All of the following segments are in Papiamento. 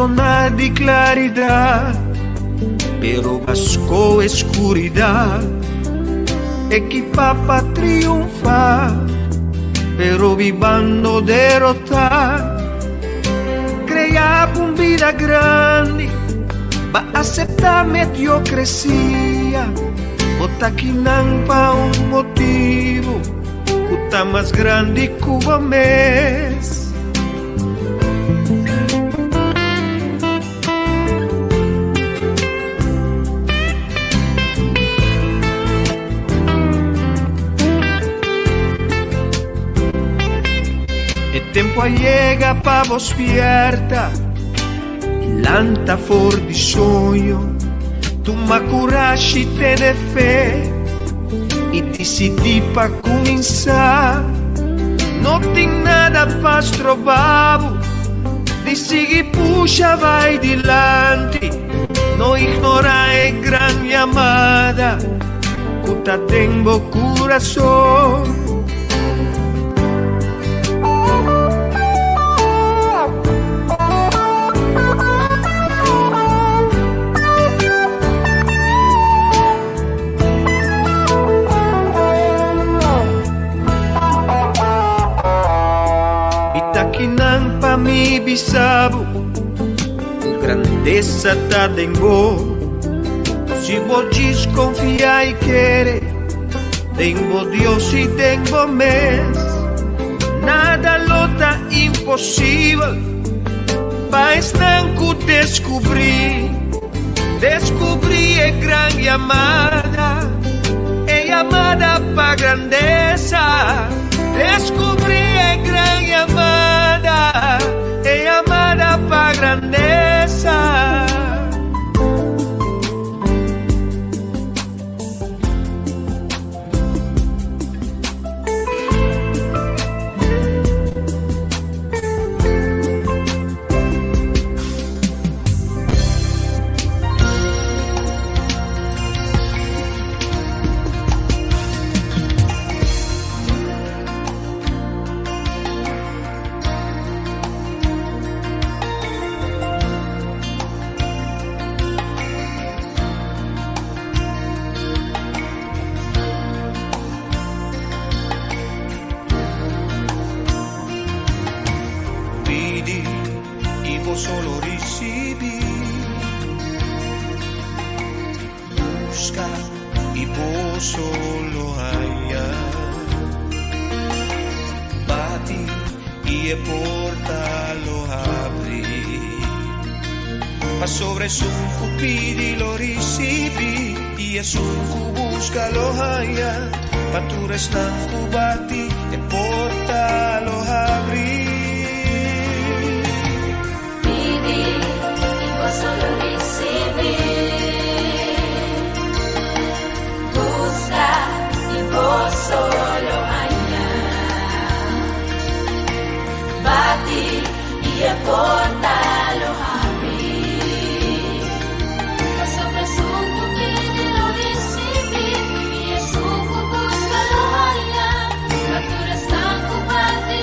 yona di klaridat, pero b'a skohe skuridat. Ekipá pa triunfá, pero bibando derotá. Kreá pa un bida grandi, b'a aseptá mediokresia. Bo t'akinan pa un motibu ku ta mas grandi ku bo mes. E tempu a yega pa bo spierta i lanta for di soño. Tuma kurashi, tene fe i disidí pa kuminsá. No tin nada pa stroba bo di sigui pusha bai dilanti. No ignorá e gran yamada ku ta den bo kurason. Mi ta kinan pa mi bisa bo ku grandesa ta den bo. Si bo djis konfia i kere den bo Dios i den bo mes, nada lo ta imposibel pa esnan ku deskubrí. Deskubrí e gran yamada, e yamada pa grandesa. Deskubrí e gran yamada, e yamada pa grandesa. Pidi i boso lo risibí. Buska i boso lo haña. Bati i e porta lo habri. Pasobra esun ku pidi lo risibí, i esun ku buska lo haña. Pa tur esnan ku bati e porta lo habri. Pidi i boso lo risibí. Buska i boso lo haña. Bati i e porta lo habri. Pasobra esun ku pidi lo risibí, i esun ku buska lo haña. Pa tur esnan ku bati.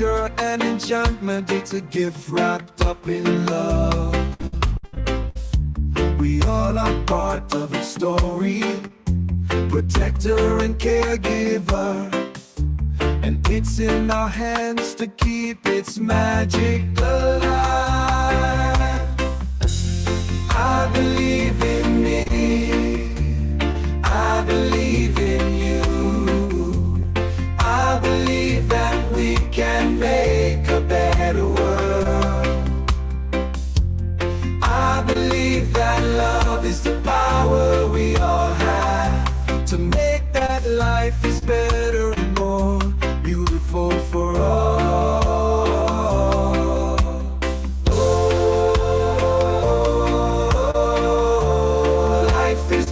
adventure and enchantment. It's a gift wrapped up in love. We all are part of its story, protector and caregiver. And it's in our hands to keep its magic alive. I believe in me. I believe in you. I believe that we can make a better world. I believe that love is the power we all have to make that life is better and more beautiful for all. Oh, life is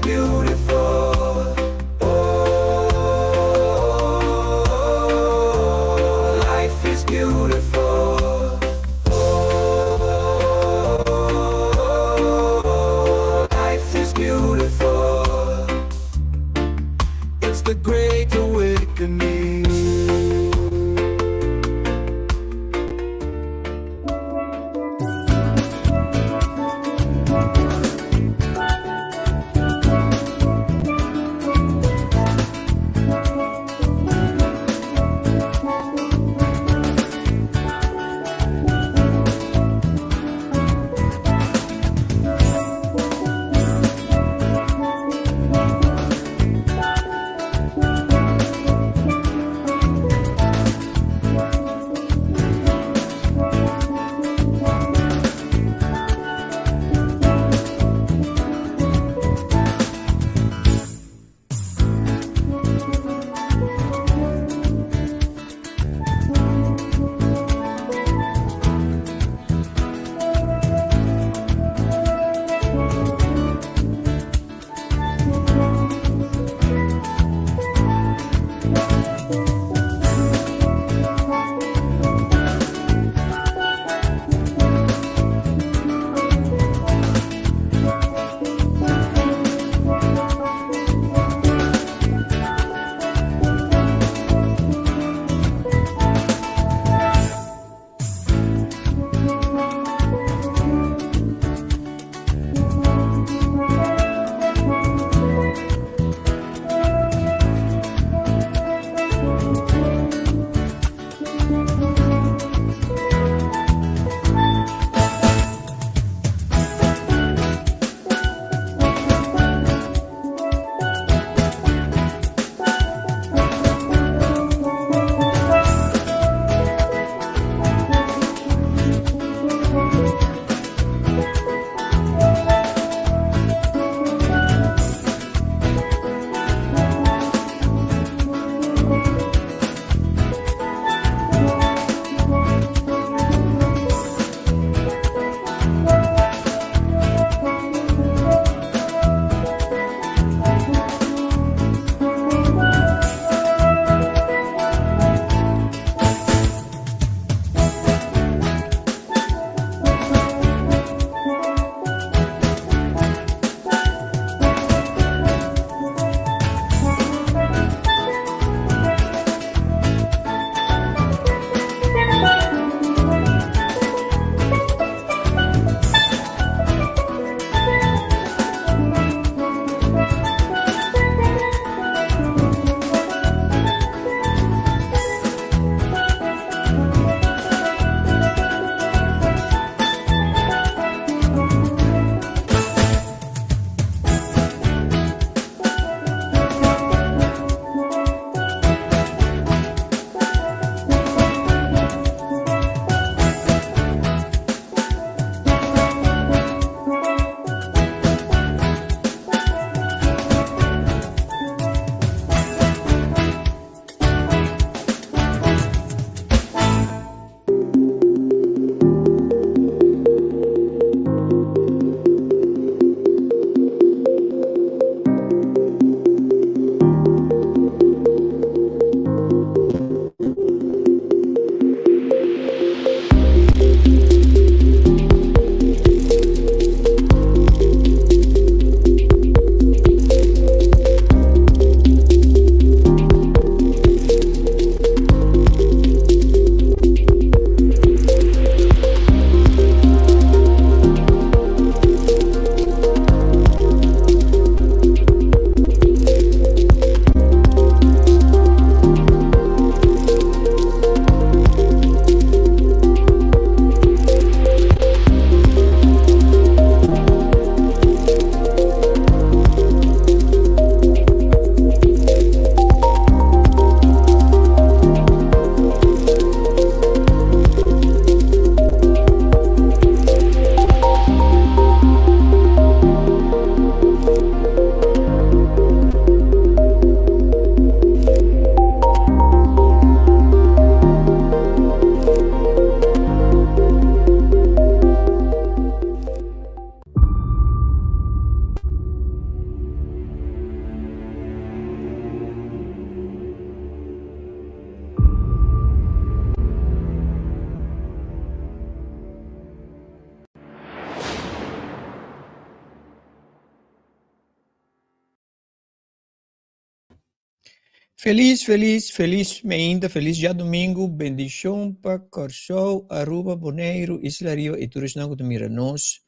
Felis, felis, felis meinta, felis djadumingu, bendishon pa Kòrsou, Aruba, Boneiru, Isla Riba i tur esnan ku ta mira nos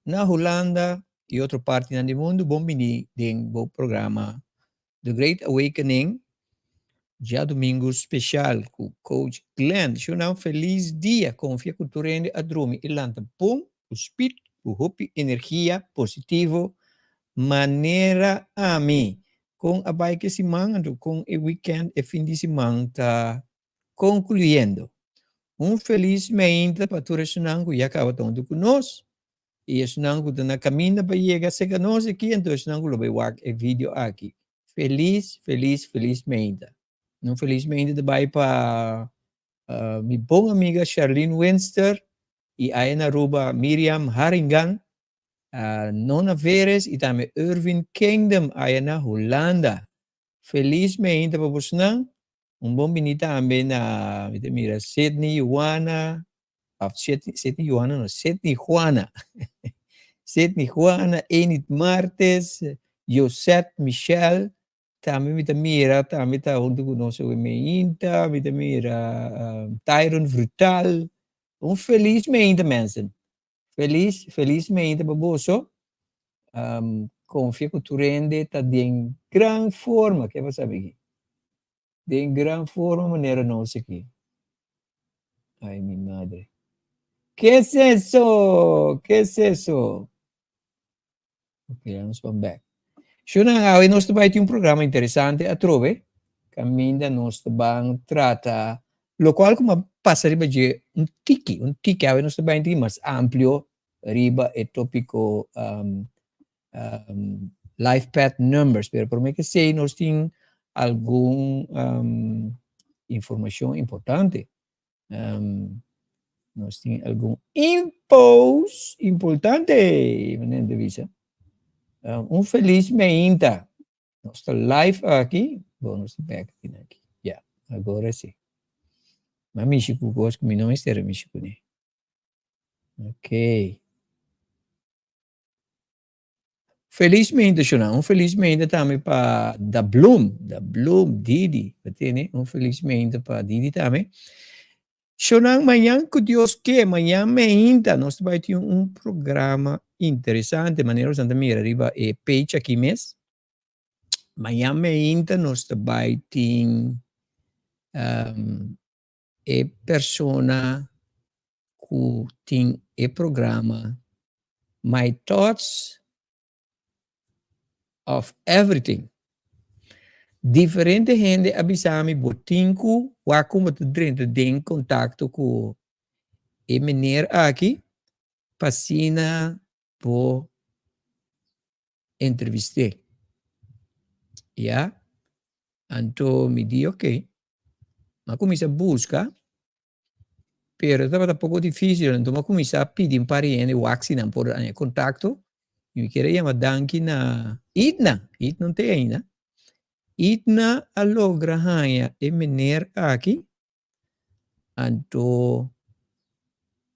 na Hulanda i otro partinan di mundu. Bon bini den bo programa The Great Awakening djadumingu speshal ku Coach Glenn. Shownan felis dia, konfia ku tur hende a drumi i lanta bon, ku spit, ku hopi energia positivo manera ami. Kon a bai ke siman anto kon e weekend, e fin di siman ta konkluyendo. Un felis meinta pa tur esunnan ku ya kaba ta huntu ku nos i esunnan ku ta na kaminda pa yega serka nos aki anto esunnan ku lo bai wak e video aki. Felis, felis, felis meinta. Un felis meinta ta bai pa mi bon amiga Sharlene Winster i aya na Aruba Miriam Haringan. Nona Veres y tambe Irvin Kingdom aya na Hulanda. Feliz meinta pa bosnan. Un bon bini tambe na mi ta mira Sidney Juana of Sidney Juana no Sidney Juana Sidney Juana, Enid Martes, Josette Michelle tambe mi ta mira tambe ta hunto cu nos awe meinta mi ta mira Tyron Brutal. Un feliz meinta mensen. Felis, felis meinta pa boso. Konfia ku tur hende ta den gran forma. Ke bo sabi aki? Den gran forma manera nos aki. Ay, mi madre. Ke es eso? Ke es eso? Ok, nos ban bek. Shunan, awe nos ta bai tin un programa interesante atrobe, kaminda nos ta ban trata lokual ku a pasa riba dje un tiki, un tiki, awe nos ta bai tin mas amplio riba e topiko um, um, life path numbers, pero prome ke esei nos tin algun um, informashon importante. Um, nos tin algun infos importante, meneer de bisa. Um, un feliz meinta. Nos ta live aki. Bon, nos ta back aki na aki. Ja, agora sí. Ma mishi ku kos ku mi no mester a mishi kuné. Ok. Felizmente shona, un felizmente tambe pa Da Bloem, Da Bloem, Didi, bo tene un felizmente pa Didi tambe. Shonnan, mañan ku Dios ke, mañan meinta nos ta bai tin un programa interesante, manera boso ta mira riba e page aki mes. Mañan meinta nos ta bai tin e persona ku tin e programa My Thoughts of Everything. Diferente hende a bisa mi bo tin ku wak kon bo ta drenta den kontakto ku e meneer aki pa asina bo entrevist'é. Ya, anto mi di ok. Mi a kuminsá buska, pero tabata poko difísil, anto mi a kuminsá pidi un par di hende wak si nan por haña kontakto. I mi kier a yama danki na Idna, Idna no ta ei ainda. Idna a logra haña e meneer aki, anto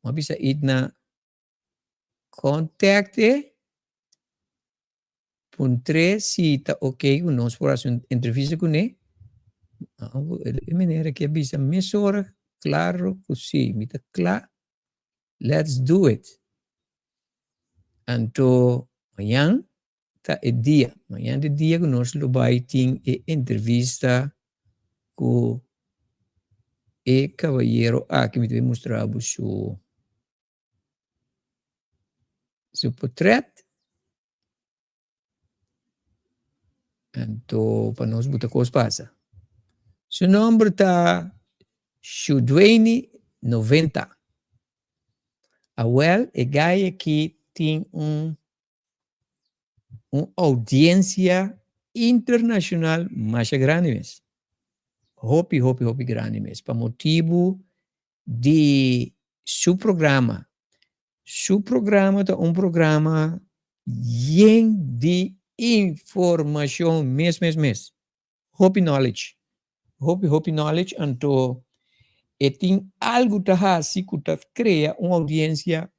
mi a bisa Idna, Contacte puntr'é si ta ok ku nos por hasi un entrevista kuné. E meneer aki a bisa mesora klaro ku si, mi ta kla, let's do it. Anto mañan ta e dia, mañan ta e dia ku nos lo bai tin e entrevista ku e kabayero aki. Mi ta bai mustra bo su. Su potret. Anto pa nos buta kos pasa. Su nomber ta Shudueni 90. Awel e gai aki tin un un audiencia internacional masha grandi mes. Hopi hopi hopi grandi mes. Pa motibu di su programa. Su programa ta un programa yen di informacion mes mes mes. Hopi knowledge. Hopi hopi knowledge anto e tin algo ta haci cu ta crea un audiencia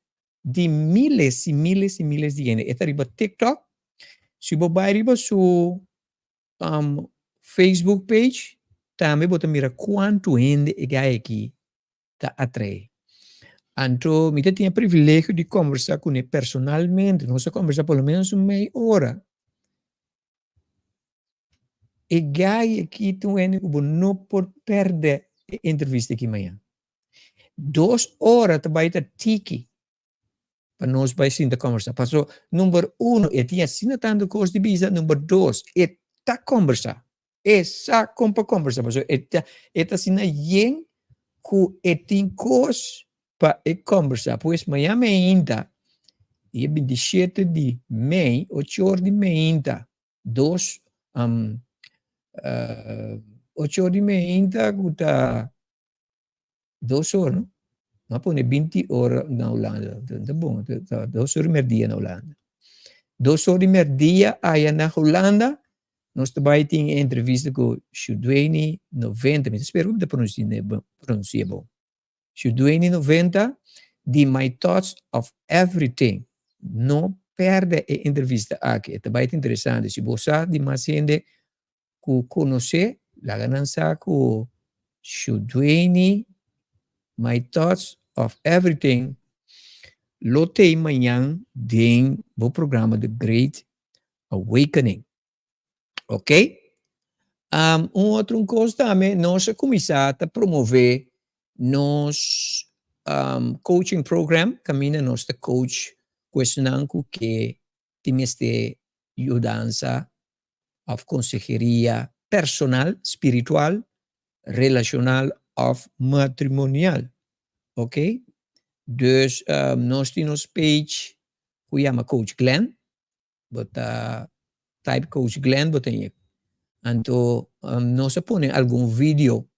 di miles y miles y miles di hende. E ta riba TikTok. Si bo bay riba su. Facebook page, tambe bo ta mira kuantu hende e gai aki ta atraé. Anto mi ta tin e privilegio di kombersá kuné personalmente. Nos a kombersá por lo menos un mei ora. E gai aki ta un hende ku bo no por pèrdè e entrevista aki mañan. Dos ora ta bai ta tiki pa nos bai sinta kombersá. Paso, number uno, e tin asina tantu kos di bisa. Number dos, e ta kombersá. E sa kon pa kombersá. Paso, e ta, e ta asina yen ku e tin kos pa e kombersá. Pues, mañan meinta, dia 27 di mei, ocho or di meinta, dos, ocho or di meinta ku ta 2 or, no? M'a pone 20 ora na Hulanda. Ta bon, ta 2 or di merdia na Hulanda. 2 or di merdia aya na Hulanda, nos ta bai tin e entrevista ku Shudueni 90. Mi ta spera ku mi ta pronunsia bon. Shudueni 90 di My Thoughts of Everything. No pèrdè e entrevista aki. E ta bai ta interesante. Si bo sa di mas hende ku konosé, laga nan sa ku Shudueni My Thoughts of Everything lo t'ei mañan den bo programa The Great Awakening. Ok? Un otro un kos tambe, nos a kuminsá ta promové nos coaching program, kaminda nos ta coach ku esnan ku ke tin mester yudansa òf konseheria personal, spiritual, relashonal òf matrimonial. Ok? Dus nos tin nos page ku yama Coach Glenn. Bo ta type Coach Glenn, bo ta yega. Anto nos a pone algun video.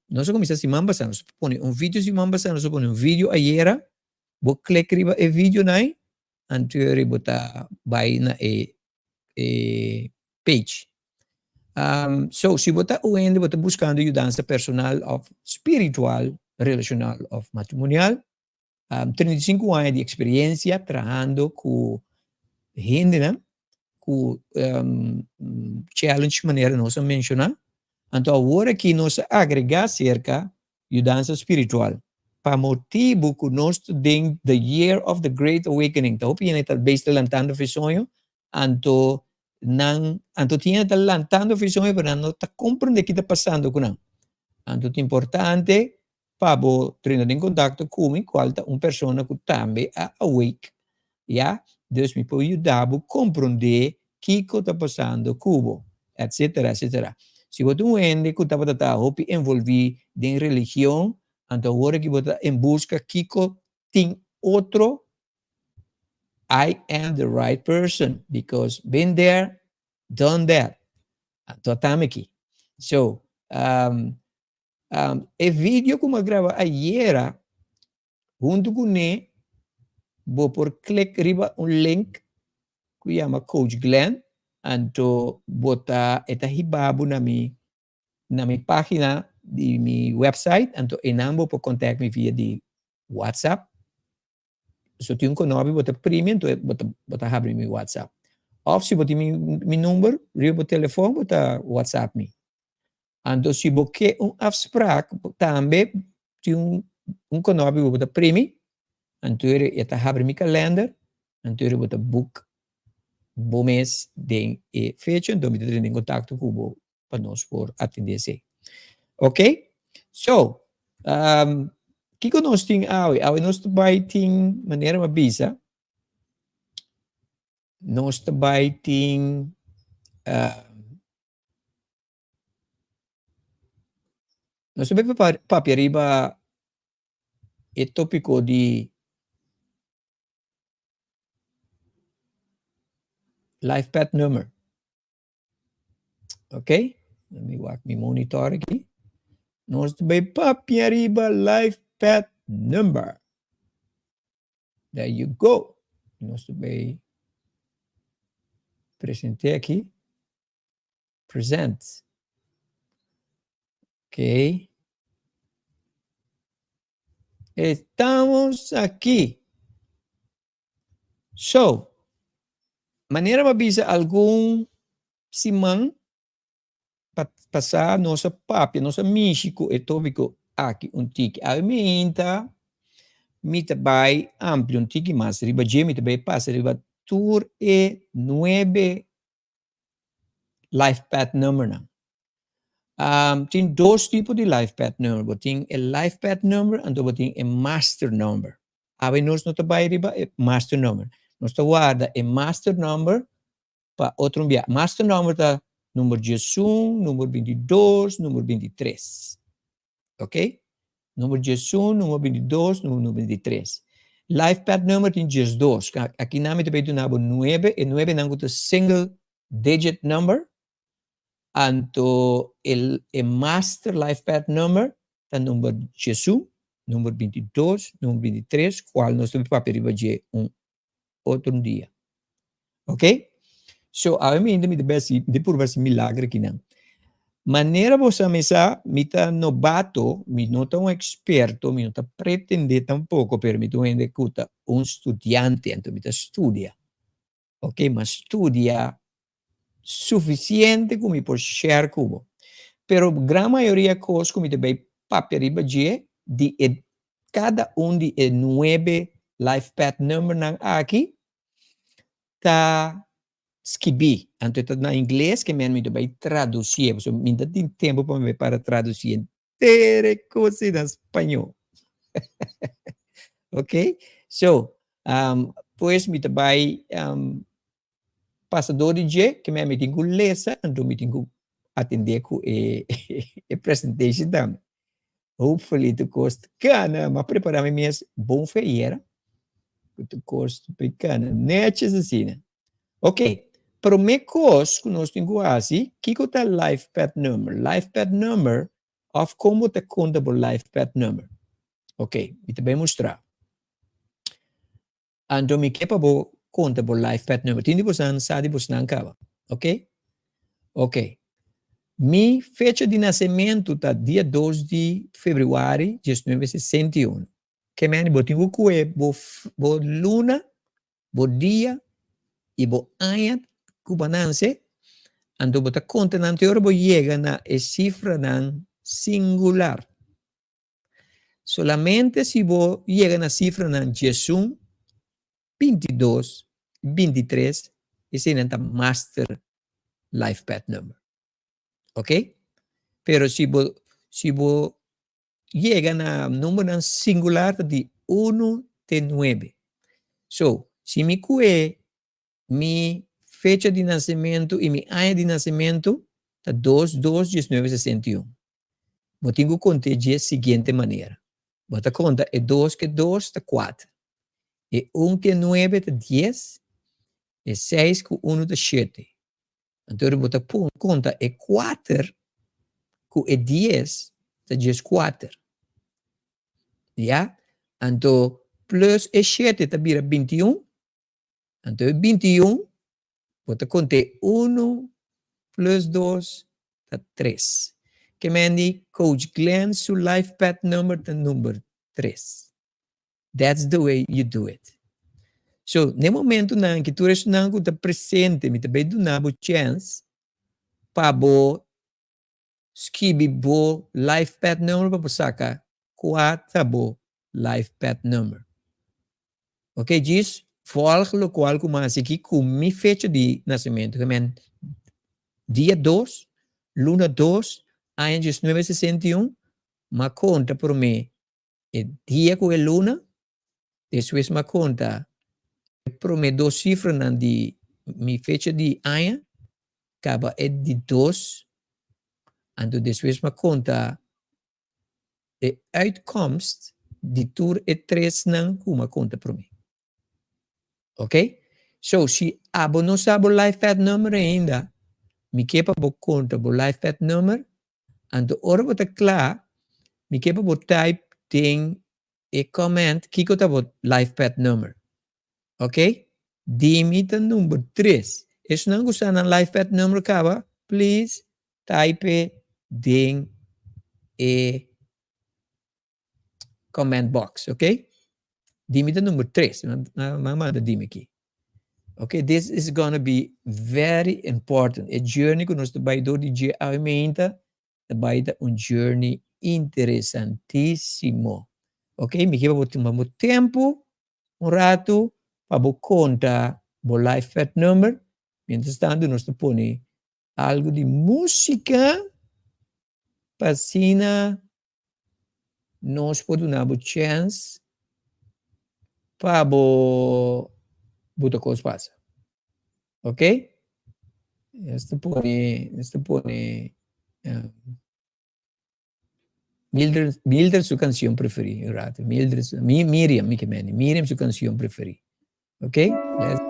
Nos a kuminsá siman pasá, nos a pone un video siman pasá, nos a pone un video ayera. Bo klik riba e videonan ei, anto bo ta bai na e e page. So, si bo ta un hende bo ta buskando yudansa personal òf spiritual, relashonal òf matrimonial, 35 aña di eksperensia trahando ku hendenan ku challenge manera nos a menshoná. Anto awor aki nos a agregá serka yudansa spiritual pa motibu ku nos ta den the year of the great awakening. Ta hopi hende ta bes ta lantando for e soño, anto nan anto tin hende ta lantando for e soño pero nan no ta komprende ki ta pasando ku nan. Anto ta importante pa bo drenta den kontakto ku mi kual ta un persona ku tambe a awake, ya, dus mi por yuda bo komprende kiko ta pasando ku bo, etcetera, etcetera. Si bo ta un hende ku tabata ta hopi envolví den religion, anto awor aki bo ta en buska kiko tin otro, I am the right person because been there, done that. Anto atami aki. So, e video ku mi a graba ayera huntu kuné bo por klik riba un link ku yama Coach Glenn anto bo ta e ta hiba bo na mi na mi página di mi website anto einan bo por contact mi via di WhatsApp. So tin un konobi bo ta primi anto bo ta bo ta habri mi WhatsApp. Of si bo tin mi mi number riba bo telefon bo ta WhatsApp mi. Anto si bo ke un afspraak tambe tin un un konobi ku bo ta primi anto e ta habri mi kalender anto bo ta book bo mes den e fecha anto mi ta drenta den kontakto ku bo pa nos por atendé esei. Ok, so kiko nos tin awe? Awe nos ta bai tin manera mi a bisa nos ta bai tin Nos ta bai papia riba e tópiko di life path number. Ok, mi wak mi monitor aki. Nos ta bai papia riba life path number. There you go. Nos ta bai present'é aki. Present. Ok. Estamos aquí. So, manera mi a bisa algun siman. pasá nos a papia, nos a mishi ku e tópiko aki un tiki. Awe mainta mi ta bai amplia un tiki mas riba dje, mi ta bai pasa riba tur e nuebe life path numbernan. Tin dos tipo di life path number. Bo tin e life path number anto bo tin e master number. Awe nos no ta bai riba e master number. Nos ta warda e master number pa otro un bia. Master number ta number 11, number 22, number 23. Ok? Number 11, number 22, number 23. Life path number tin 12. Aki nan mi ta bay duna bo nuebe, e nuebe nan ku ta single digit number. Anto e master life path number ta number 11, number 22, number 23, kual nos ta papia riba dje un otro dia. Ok? So, awe mi ainda mi ta besi, mi ta purba hasi milagro akinan. Manera bo sa mi sa, mi ta nobato, mi no ta un eksperto, mi no ta pretende tampoko, pero mi ta un hende ku ta un studiante, anto mi ta studia. Ok, mi a studia sufisiente ku mi por share ku bo. Pero gran mayoria kos ku mi ta bai papia riba dje di e kada un di e nuebe life path numbernan aki ta skibí. Anto e ta na ingles ke men mi ta bai tradusié, pasobra mi ta tin tempu pa mi bai para tradusi henter e kos ei na spañó. Ok, so, pues mi ta bai pasa dor di dje, ke men mi tin ku lesa, anto mi tin ku atendé ku e presentation tambe. Hopefully tur kos ta kana. M'a prepará mi mes bon fe ayera ku tur kos ta bay kana nètjes asina. Ok, promé kos ku nos tin ku hasi, kiko ta life path number? Life path number òf kon bo ta konta bo life path number? Ok, mi ta bay mustra. Anto mi ke pa bo konta bo life path number. Tin di bosan sa di bosnan kaba. Ok? Ok. Mi fecha di nasementu ta dia 2 di februari 1961. Ke meni bo tin ku kue bo bo luna, bo dia i bo aña ku bo a nanse, anto bo ta konta nan te ora bo yega na e sifranan singular. Solamente si bo yega na sifranan 11, 22, 23, eseinan ta master life path number. Ok? Pero si bo si bo yega na numbernan singular ta di 1 te 9. So, si mi kue Mi fecha di nasementu i mi aña di nasementu ta dos dos 19 61. Bo tin ku kont'é dje siguiente manera. Bo ta konta e dos ke dos ta kuater, e un ke nuebe ta dies, e seis ku unu ta shete. Anto bo ta konta e kuater ku e dies ta 14. Ya? Anto plus e shete ta bira 21. Anto e 21, bo ta kont'é unu plus dos ta tres. Ke men di Coach Glenn su life path number ta number tres. That's the way you do it. So, n'e momentunan ki tur esunnan ku ta presente mi ta bai duna bo chèns pa bo skibi bo life path number pa bo saka kua ta bo life path number. Ok djis volg lokual ku mi hasi aki ku mi fecha di nasementu ke men dia 2 luna 2 aña 1961 m'a konta promé e dia ku e luna despues m'a konta e promé dos sifranan di mi fecha di aña kaba e di dos anto despues m'a konta e uitkomst di tur e tresnan ku m'a konta promé. Ok? So, si abo no sa bo life path number ainda, mi ke pa bo konta bo life path number, anto ora bo ta kla, mi ke pa bo type den e comment kiko ta bo life path number. Ok? Di mi ta number tres. Esnan ku sa nan life path number kaba, please type den e comment box, ok? Di mi ta number tres. Ma manda di mi aki. Ok, this is gonna be very important. E journey ku nos ta bai dor di dje awe meinta ta bai ta un journey interesantísimo. Ok, mi ke pa bo tuma bo tempu un ratu pa bo konta bo life path number. Mientras tanto nos ta pone algu di músika pa asina nos por duna bo chèns pa bo buta kos pasa. Ok? Nos ta pone, nos ta pone Mildred, Mildred su kanshon preferí un rato. Mildred su, Mi, Miriam, mi ke meni. Miriam su kanshon preferí. Ok? Let's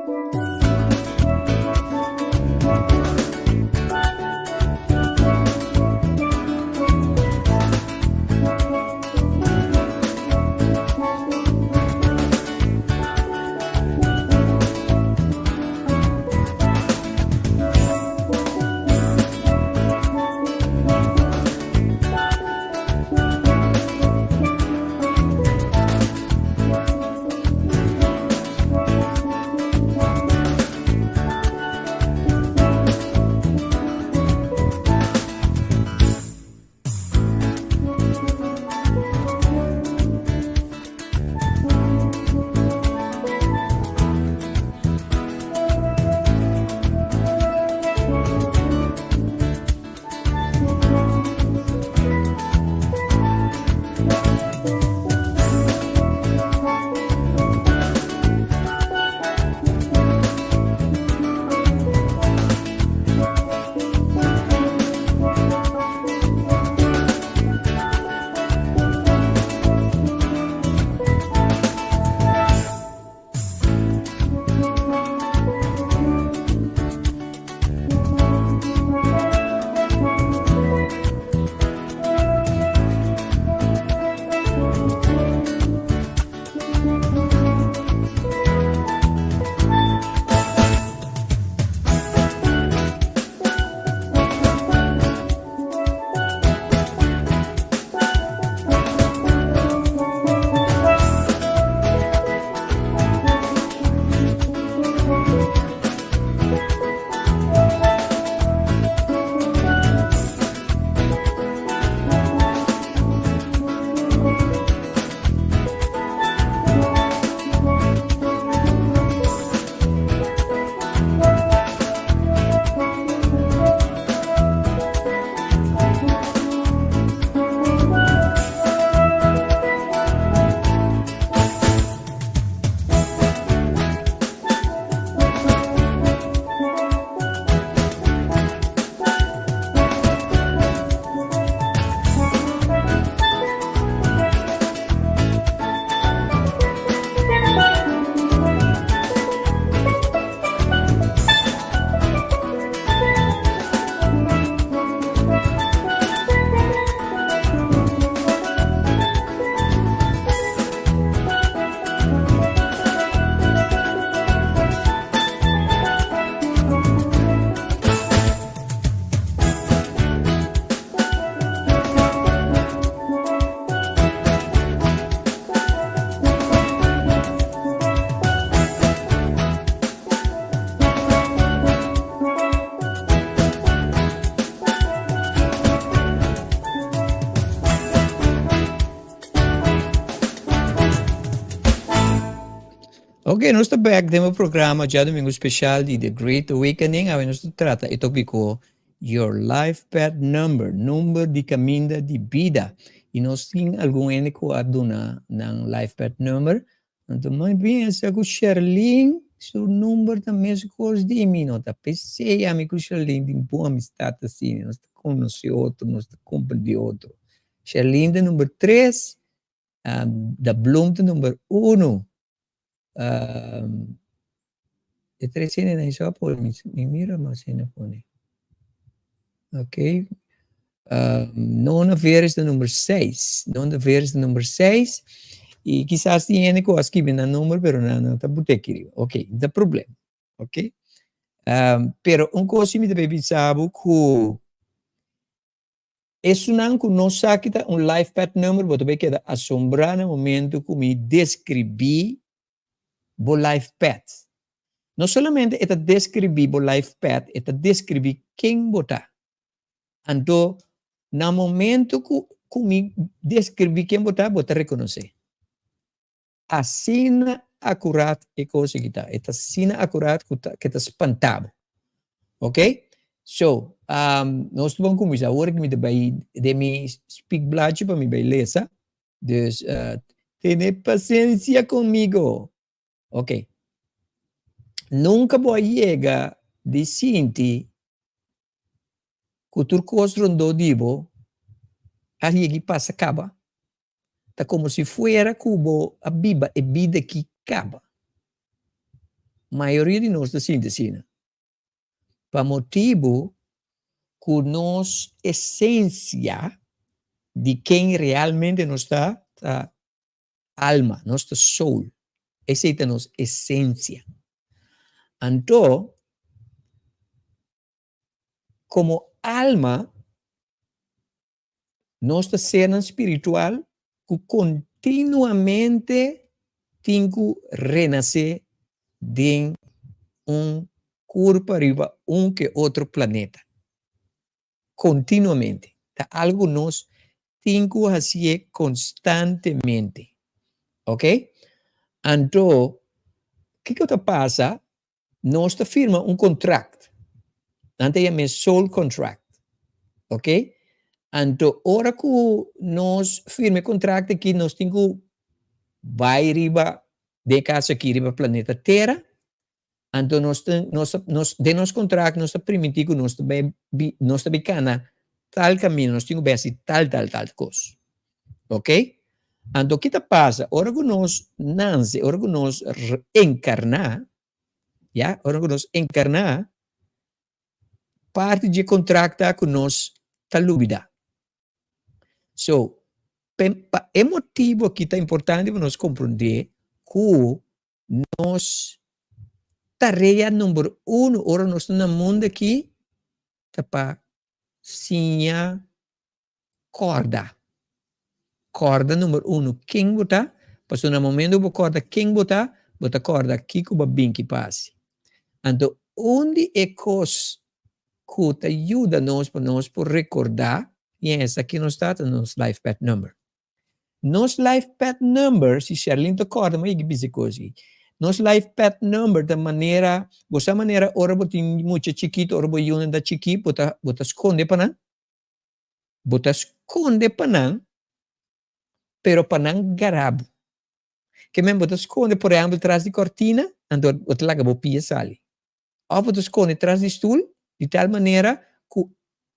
Ok, nos ta back den e programa djadomingo special di The Great Awakening. Awe nos ta trata e tópiko Your Life Path Number, number di kaminda di bida. I nos tin algun hende ku a duna nan life path number. Anto mi pensa ku Sherlyn su number ta meskos di mi. No ta p'esei ami ku Sherlyn tin bon amistat asina. Nos ta konosé otro, nos ta komprendé otro. Sherlyn ta number tres, Da Bloem ta number uno. E tres hendenan esei a pone, mi mira mas hende a pone. Ok. Nona Veres ta number seis. Nona Veres ta number seis. I kisas tin hende ku a skibi nan number pero nan no ta bute aki riba. Ok, no ta problema. Ok. Pero un kos si mi ta bay bisa bo ku Esunnan ku no sa ki ta un life path number bo ta bay keda asombrá na momento ku mi deskribí bo life path. No solamente e ta deskribí bo life path, e ta deskribí ken bo ta. Anto na momento ku ku mi deskribí ken bo ta, bo ta rekonosé. Asina akurat e kos aki ta. E ta asina akurat ku ta ke ta spanta bo. Ok? So, nos ta bon kuminsá. Awor ku mi ta bai den mi speakbladje pa mi bai lesa. Dus, tene pasensia konmigo. Ok. Nunka bo a yega di sinti ku tur kos rondó di bo a yega i pasa kaba? Ta komo si fuera ku bo a biba e bida aki kaba. Mayoria di nos ta sinti asina. Pa motibu ku nos esensia di ken realmente nos ta, ta alma, nos ta soul. Esei ta nos esensia. Anto, komo alma, nos ta sernan spiritual ku kontinuamente tin ku renasé den un kurpa riba un ke otro planeta. Kontinuamente. Ta algu ku nos tin ku hasié konstantemente. Ok? Anto, kiko ta pasa? Nos ta firma un kontrakt. Nan ta yam'é soul contract. Ok? Anto, ora ku nos firma e kontrakt aki, nos tin ku bai riba, den e kaso aki, riba planeta Tera. Anto nos ta, nos ta, nos, den nos kontrakt nos ta primintí ku nos ta bai bi, nos ta bai kana tal kaminda, nos tin ku bai hasi tal, tal, tal kos. Ok? Anto ki ta pasa ora ku nos nanse, ora ku nos enkarná, ya, ora ku nos enkarná, parti dje kontrakt ta ku nos ta lubidá. So, pa e motibu aki ta importante pa nos komprondé ku Nos tarea number uno ora nos ta na mundo aki ta pa siña kòrda. Kòrda number uno ken bo ta, pasobra na momento ku bo kòrda ken bo ta, bo ta kòrda kiko bo a bin ki pasi. Anto un di e kos ku ta yuda nos pa nos por rekordá i esaki nos ta, ta nos life path number. Nos life path number, si Sherlyn ta kòrda mi a yega bisa e kos ei. Nos life path number ta manera, bo sa manera ora bo tin mucha chikito, ora bo yunan ta chikí, bo ta bo ta skonde pa nan? Bo ta skonde pa nan, pero pa nan gara bo. Ke men bo ta skonde por ehèmpel tras di kòrtina, anto bo ta laga bo pia sali. Òf bo ta skonde tras di stul di tal manera ku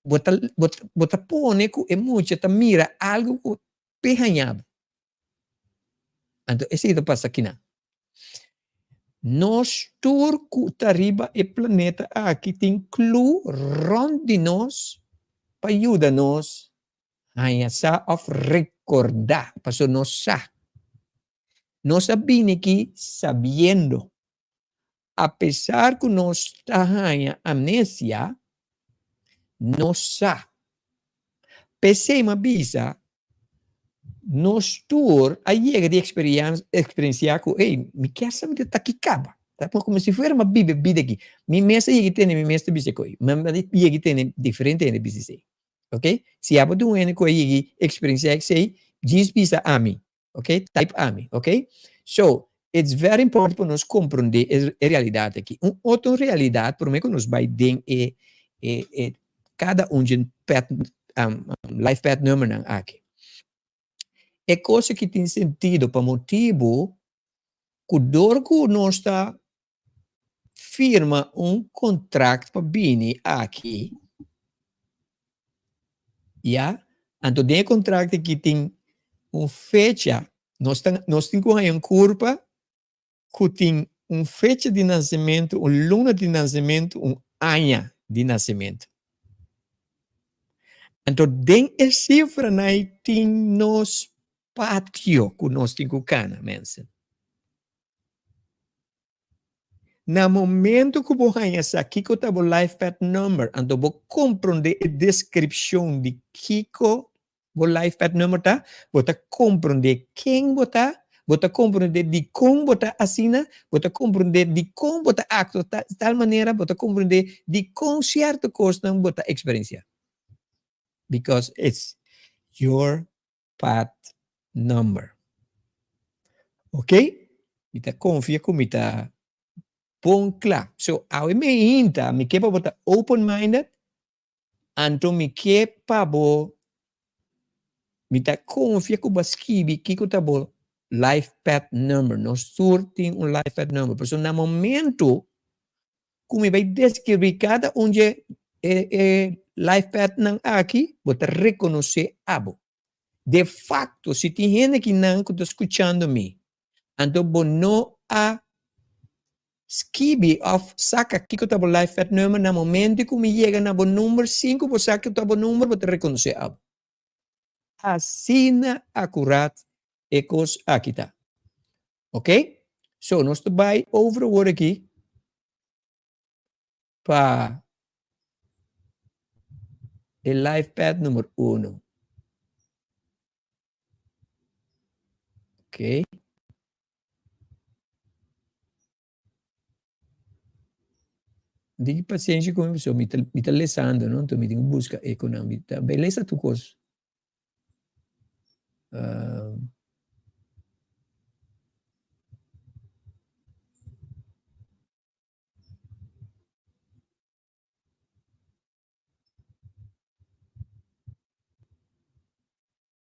bo ta bo ta bo ta pone ku e mucha ta mira algu ku p'e haña bo. Anto esei ta pasa kinan. Nos tur ku ta riba e planeta aki tin klu rònt di nos pa yuda nos haña sa òf rekordá, pasobra nos sa. Nos a bini aki sabiendo. Apesar ku nos ta haña amnesia, nos sa. P'esei mi a bisa, nos tur a yega di eksperensiá ku, ey, mi kier sa mi ta taki kaba. Ta komo si fuera mi a biba e bida aki. Mi mes a yega di tene mi mes ta bisa e kos. Mi a yega di tene diferente hende bisa esei. Ok? Si abo ta un hende ku a yega di eksperensiá esei, djis bisa ami. Ok, type ami, ok. So, it's very important pa nos comprende e realidad aki. Un otro realidad, prome cu nos bay den e, e, e cada un dje pet, life pet numbernan aki. E cos aki tin sentido pa motibo cu dor cu nos ta firma un contract pa bini aki, ya, anto den e contract aki tin un fecha, nos ta nos tin cu haña un curpa cu tin un fecha di nacemento, un luna di nacemento, un aña di nacemento. Anto den e cifranan ei tin nos patio cu nos tin cu cana, mensen. Na momento ku bo haña sa kiko ta bo life path number, anto bo komprondé e deskripshon di kiko bo life path number ta, bo ta komprondé ken bo ta, Bo ta komprondé dikon bo ta asina, bo ta komprondé dikon bo ta aktua tal manera, bo ta komprondé dikon sierto kosnan bo ta eksperensiá. Because it's your path number. Ok? Mi ta konfia ku mi ta bon kla. So awe meinta mi ke pa bo ta open minded, anto mi ke pa bo mi ta konfia ku bo a skibi kiko ta bo life path number. Nos tur tin un life path number. Pasobra na momento ku mi bai deskribí kada un dje e e life pathnan aki, bo ta rekonosé abo. De fakto, si tin hende kinan ku ta skuchando mi, anto bo no a skibi òf saka kiko ta bo life path number, na momento ku mi yega na bo number sin ku bo sa kiko ta bo number, bo ta rekonosé abo. Asina akurat e kos aki ta. Ok, so nos ta bai over awor aki pa e life path number uno. Ok. Diki pasenshi ku mi pasobra mi ta mi ta lesando no, enton mi tin ku buska e ku nan mi ta bai lesa tur kos.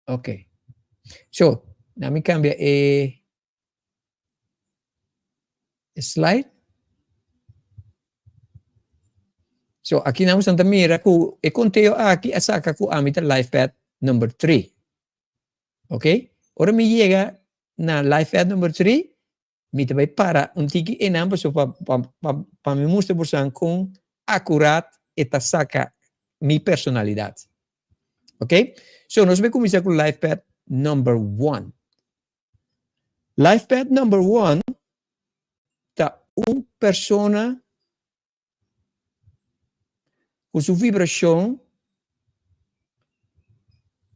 Ok. So, na mi cambia e e slide. So, aki nan ta mira ku e conteo aki a saca ku ami ta life path number 3. Ok? Ora mi yega na life path number 3, Mi ta bai para un tiki einan pasobra pa pa pa mi mustra bosan kon akurat e ta saka mi personalidat. Ok? So nos bai kuminsá ku life path number one. Life path number one ta un persona Ku su vibrashon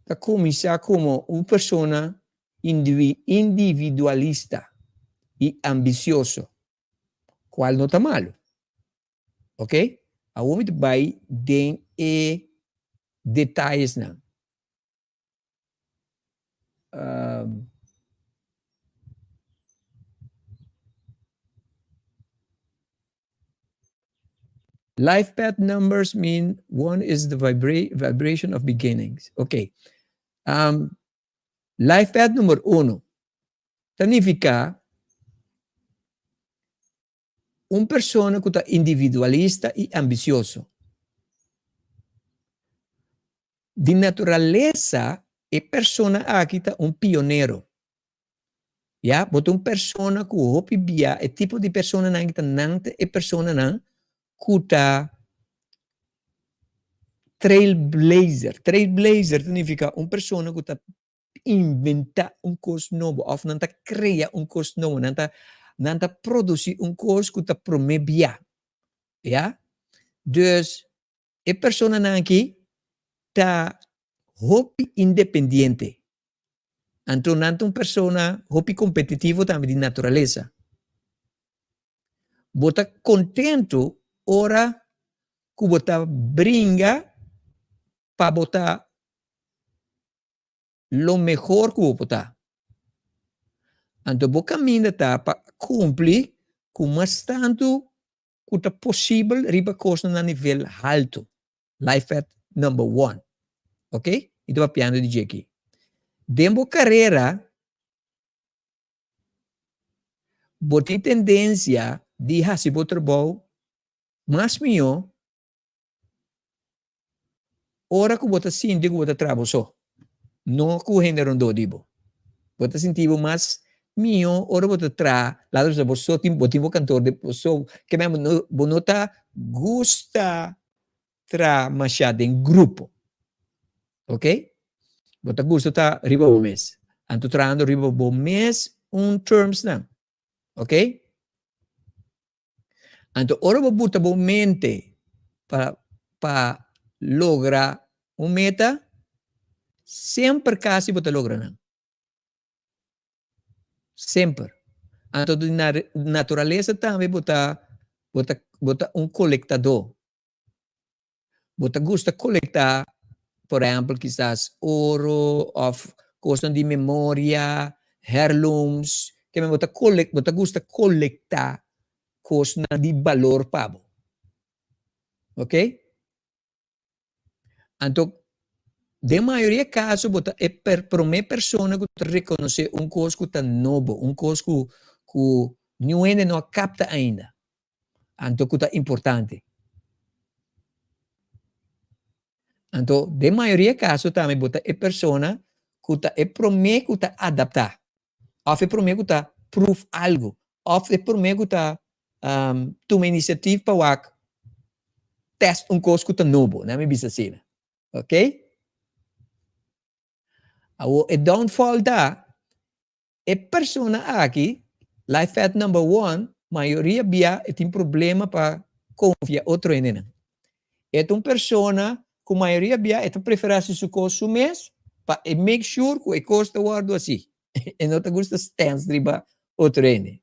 ta kuminsá komo un persona individualista i ambisioso, kual no ta malu. Ok, awor mi ta bai den e detayesnan. Life path numbers mean one is the vibration of beginnings. Ok. Um, life path number uno ta nifica Un persona ku ta individualista i ambisioso. Di naturalesa e persona aki ta un pionero. Ya, bo ta un persona ku hopi bia, e tipo di personanan aki ta nan ta e personanan ku ta trailblazer. Trailblazer ta nifiká un persona ku ta inventá un kos nobo òf nan ta krea un kos nobo, nan ta nan ta produsí un kos ku ta promé bia, ya. Dus e personanan aki ta hopi independiente, anto nan ta un persona hopi kompetitivo tambe di naturalesa. Bo ta kontentu ora ku bo ta bringa pa bo ta lo mehor ku bo por ta. Anto bo kaminda ta pa kumpli ku mas tantu ku ta posibel riba kosnan na nivel haltu. Life path number one. Ok? Mi ta papiando di dje aki. Den bo karera bo tin tendensia di hasi bo trabou mas mihó Ora ku bo ta sinti ku bo ta traha bo so, no ku hende rondó di bo. Bo ta sinti bo mas mihó ora bo ta traha, laat nos bisa bo so tin bo tin bo kantor di bo so, ke men bo no ta gusta traha mashá den grupo, ok. Bo ta gusta ta riba bo mes, anto trahando riba bo mes un termsnan, ok. Anto ora bo buta bo mente pa pa logra un meta, semper casi bo ta logra nan. Semper. Anto di naturalesa tambe bo ta bo ta bo ta un kolektadó. Bo ta gusta kolektá, por ehèmpel kisas oro òf kosnan di memoria, heirlooms, ke men bo ta kolek bo ta gusta kolektá kosnan di balor pa bo. Ok. Anto den mayoria kaso bo ta e promé persona ku ta rekonosé un kos ku ta nobo, un kos ku ku niun hende no a kapta ainda, anto ku ta importante. Anto den mayoria kaso tambe bo ta e persona ku ta e promé ku ta adaptá, òf e promé ku ta pruf algu, òf e promé ku ta tuma inisiativ pa wak test un kos ku ta nobo, nan mi bisa asina. Ok? Awor e downfall ta, e persona aki, life path number one, mayoria bia e tin problema pa konfia otro hendenan. E ta un persona ku mayoria bia e ta preferá hasi su kos su mes pa e make sure ku e kos ta wòrdu hasi. E no ta gusta stens riba otro hende.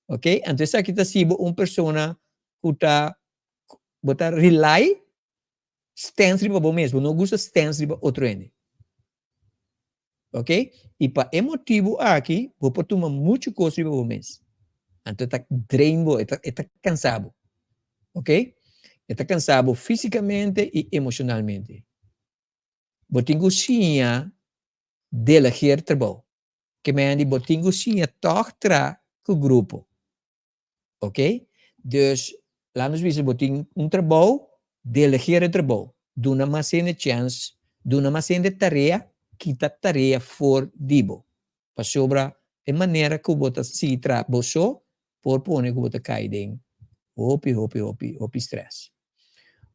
Ok, anto esaki ta si bo un persona ku ta bo ta rely stens riba bo mes, bo no gusta stens riba otro hende. Ok, i pa e motibu aki bo por tuma muchu kos riba bo mes. Anto e ta drain bo, e ta e ta kansa bo. Ok, e ta kansa bo físikamente i emoshonalmente. Bo tin ku siña delegeer trabou. Ke men di bo tin ku siña tòg tra ku grupo. Ok? Dus, laat nos bisa bo tin un trabou, delegeer e trabou. Duna mas hende chèns, duna mas hende tarea, kita tarea for di bo. Pasobra e manera ku bo ta sigui traha bo so por pone ku bo ta kai den hopi, hopi, hopi, hopi strès.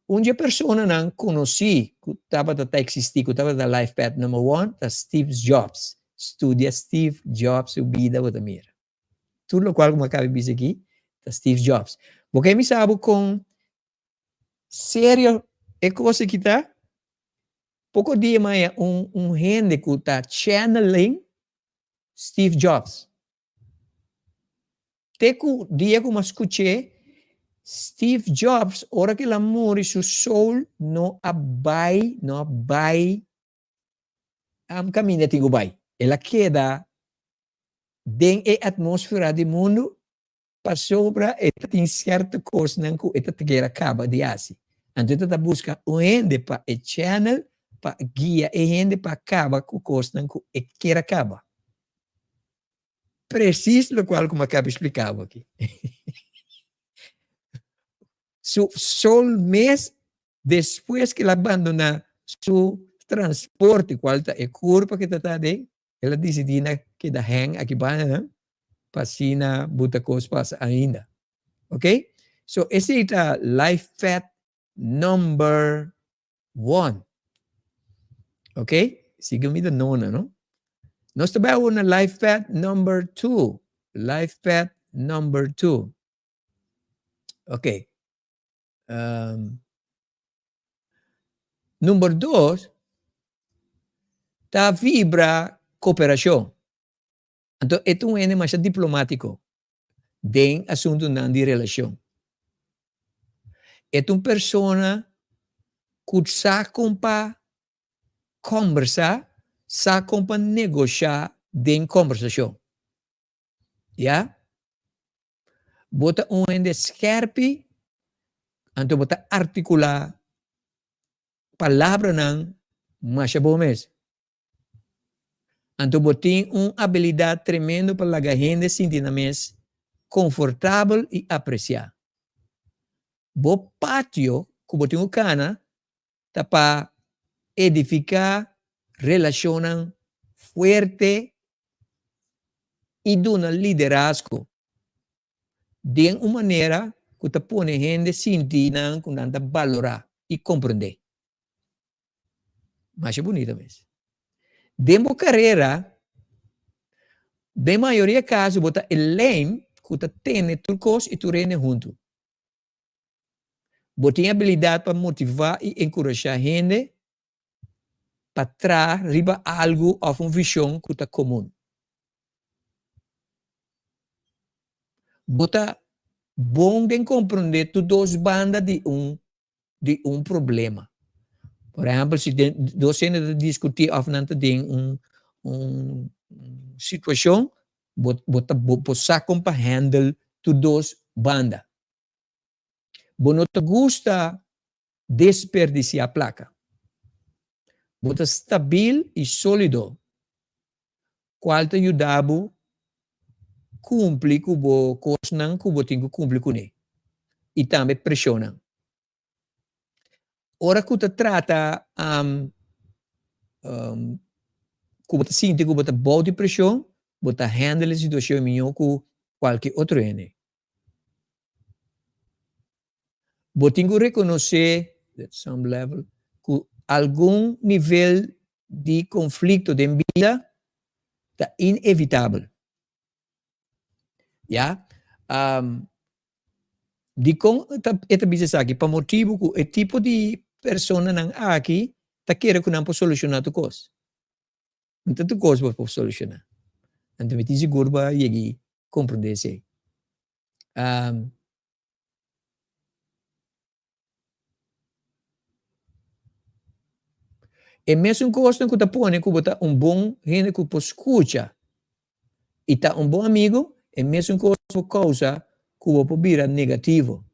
Un dje personanan konosí ku tabata ta eksistí, ku tabata life path number one, ta Steve Jobs. Studia Steve Jobs su bida bo ta mira. Tur lokual ku mi a kaba di bisa aki ta Steve Jobs. Bo ke mi sa bo kon serio e kos aki ta? Poko dia mi haña un un hende ku ta channeling Steve Jobs. Te ku dia ku mi a skuch'é, Steve Jobs ora ku el a muri su soul no a bai, no a bai am kaminda tin ku bai. El a keda den e atmósfera di mundu pasobra e ta tin sierto kosnan ku e ta kier a kaba di hasi. Anto e ta ta buska un hende pa e channel pa guia e hende pa kaba ku kosnan ku e kier a kaba. Precies locual cu mi a caba explica bo aki. Su soul mes despues cu el a bandona su transporte cual ta e curpa cu e ta ta aden, el a dicidi na keda hang aki banda nan pa asina buta cos pasa ainda. Ok? So esey ta life path number one. Ok? Sigui mi ta nona, no? Nos ta bai awor na life path number two. Life path number two. Ok. Um, number dos ta vibra cooperacion. Anto e ta un hende masha diplomatico den asuntunan di relacion. E ta un persona cu sa con pa combersa, sa con pa negosha den combersacion. Ya? Bo ta un hende skerpi, anto bo ta articula palabranan masha bon mes. Anto bo tin un abilidat tremendo pa laga hende sinti nan mes konfortabel i apresiá. Bo patio ku bo tin ku kana ta pa edifiká relashonnan fuerte i duna liderazgo den un manera ku ta pone hende sinti nan ku nan ta balorá i komprendé. Masha bunita mes. Den bo karera, den mayoria kaso bo ta e lijm ku ta tene tur kos i tur hende huntu. Bo tin abilidat pa motivá i enkurashá hende pa traha riba algu òf un vishon ku ta komun. Bo ta bon den komprondé tur dos banda di un di un problema. Por ehèmpel, si den dos hende ta diskutí òf nan ta den un un situashon, bo bo ta bo por sa kon pa hèndel tur dos banda. Bo no ta gusta desperdisiá plaka. Bo ta stabil i sólido, kual ta yuda bo kumpli ku bo kosnan ku bo tin ku kumpli kuné i tambe preshonnan. Ora ku ta trata ku bo ta sinti ku bo ta bou di preshon, bo ta handle e situashon mihó ku kualke otro hende. Bo tin ku rekonosé, at some level, ku algun nivel di konflikto den bida ta inevitabel. Ya. Dikon e ta bisa esaki? Pa motibu ku e tipo di personanan aki ta kere ku nan por solushoná tur kos. No ta tur kos bo por solushoná. Anto mi tin sigur bo a yegi komprondé esei. E mesun kosnan ku ta pone ku bo ta un bon hende ku por skucha i ta un bon amigu, e mesun kos por kousa ku bo por bira negativo,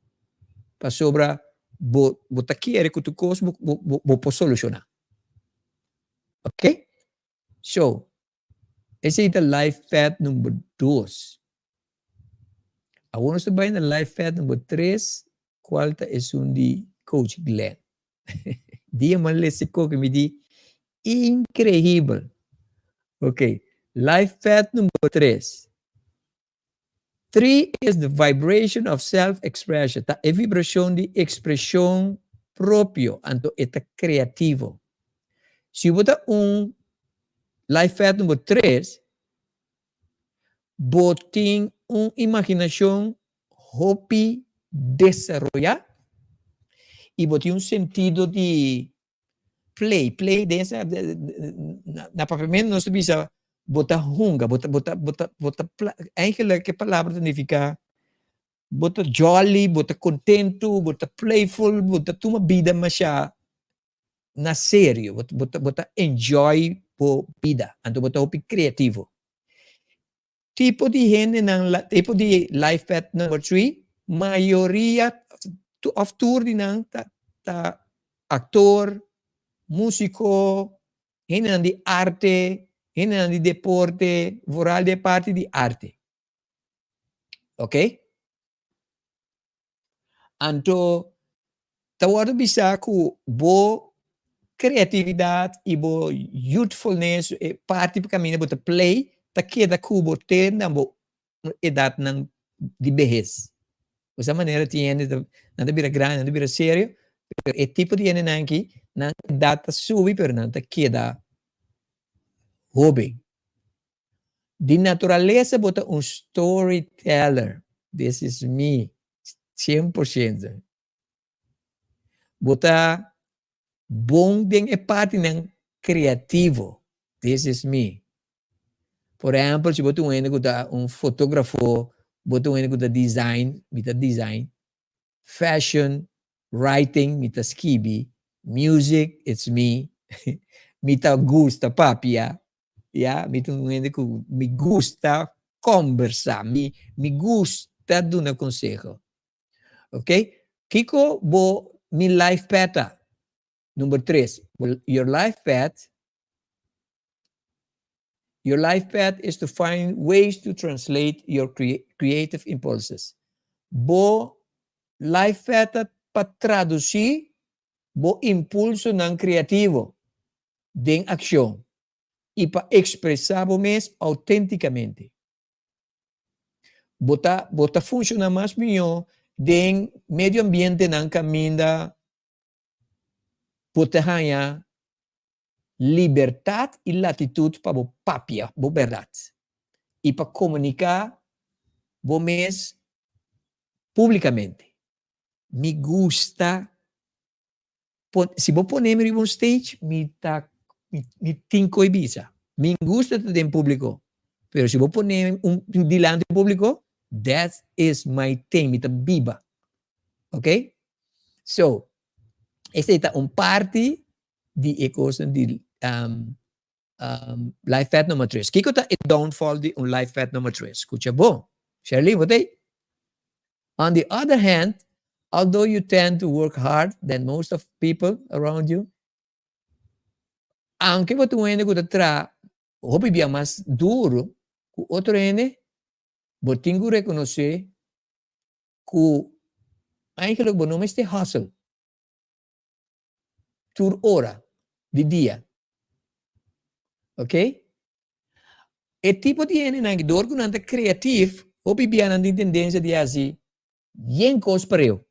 pasobra bo bo ta kere ku tur kos bo bo bo por solushoná. Ok? So, esei ta life path number dos. Awor nos ta bai na life path number tres, kual ta esun di Coach Glenn. Dia mi a lesa e koki mi di, increibel! Ok, life path number tres. Three is the vibration of self-expression, ta e vibrashon di ekspreshon propio, anto e ta kreativo. Si bo ta un life path number tres, bo tin un imaginashon hopi desaroyá i bo tin un sentido di Play, play den esa, na papiamento nos ta bisa bo ta hunga, bo ta, bo ta, bo ta, bo ta, eigenlijk e palabra ta nifica bo ta jolly, bo ta contento, bo ta playful, bo ta tuma bida masha na serio, bo ta, bo ta, bo ta enjoy bo bida, anto bo ta hopi creativo. Tipo di hendenan, tipo di life path number three, mayoria of tur di nan ta ta actor, musico, hendenan di arte, hendenan di deporte, vooral di e parti di arte. Ok? Anto ta wòrdu bisá ku bo kreatividat i bo youthfulness, e parti pa kaminda bo ta play, ta keda ku bo te na bo edatnan di behes. Osea manera tin hende ta, nan ta bira grandi, nan ta bira serio, pero e tipo di hendenan aki, nan edat ta subi pero nan ta keda hoben. Di naturalesa bo ta un storyteller, this is me, 100%. Bo ta bon den e partinan creativo, this is me. Por ehempel, si bo ta un hende cu ta un fotografo, bo ta un hende cu ta design, mi ta design, Fashion, writing, mi ta skibi, music, it's me, mi ta gusta papia, ya, mi ta un hende ku mi gusta kombersá, mi mi gusta duna konseho, ok. Kiko bo mi life path ta? Number tres, your life path, your life path is to find ways to translate your creative impulses. Bo life path ta pa traduci bo impulsonan creativo den accion y pa expresa bo mes autenticamente. Bo ta bo ta funciona mas miyo den medio ambientenan caminda Bo ta haña libertat i latitut pa bo papia bo bèrdat i pa komuniká bo mes públikamente. Mi gusta pon, si bo pone mi riba un stage, mi ta, mi tin koe bisa. Mi gusta ta den públiko, pero si bo pone mi un dilanti públiko. That is my thing, mi ta biba. Ok? So, esei ta un parti di e kosnan di life path number tres. Kiko ta e downfall di un life path number tres? Skucha bon. Sherlyn, bo ta ei? On the other hand, although you tend to work hard than most of people around you, aunke bo ta un hende ku ta traha hopi bia mas duru ku otro hende, bo tin ku rekonosé ku eigenlijk bo no mester hustle tur ora di dia. Ok? E tipo di hendenan ki dor ku nan ta kreatif, hopi bia nan tin tendensia di hasi yen kos pareu.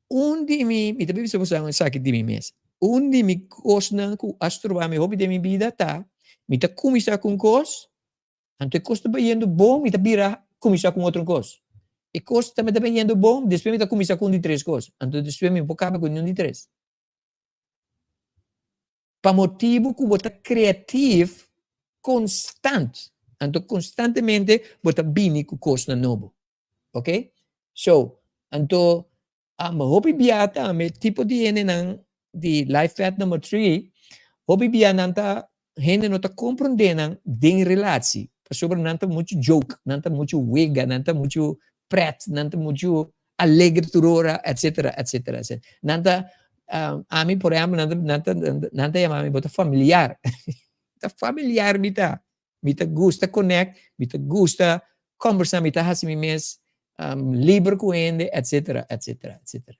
Un di mi, mi ta bisa boso esaki di mi mes, un di mi kosnan ku a stroba mi hopi den mi bida ta, mi ta kuminsá ku un kos, Anto e kos ta bayendo bon, mi ta bira kuminsá ku un otro kos. E kos tambe ta bayendo bon, despues mi ta kuminsá ku un di tres kos. Anto despues mi no por kaba ku niun di tres. Pa motibu ku bo ta kreatif konstant, anto konstantemente bo ta bini ku kosnan nobo. Ok? So, anto Amba hopi bia tambe tipo di hendenan di life path number 3, hopi bia nan ta hende no ta comprende nan den relatie, pasobra nan ta mucho joke, nan ta mucho wega, nan ta mucho pret, nan ta mucho alegre tur ora, etcetera, etcetera, etcetera. Nan ta, ami por ehempel, nan ta, nan ta, nan ta yama mi bo ta familiar. Ta familiar mi ta. Mi ta gusta connect, mi ta gusta conversa, mi ta haci mi mes liber cu hende, etcetera, etcetera, etcetera.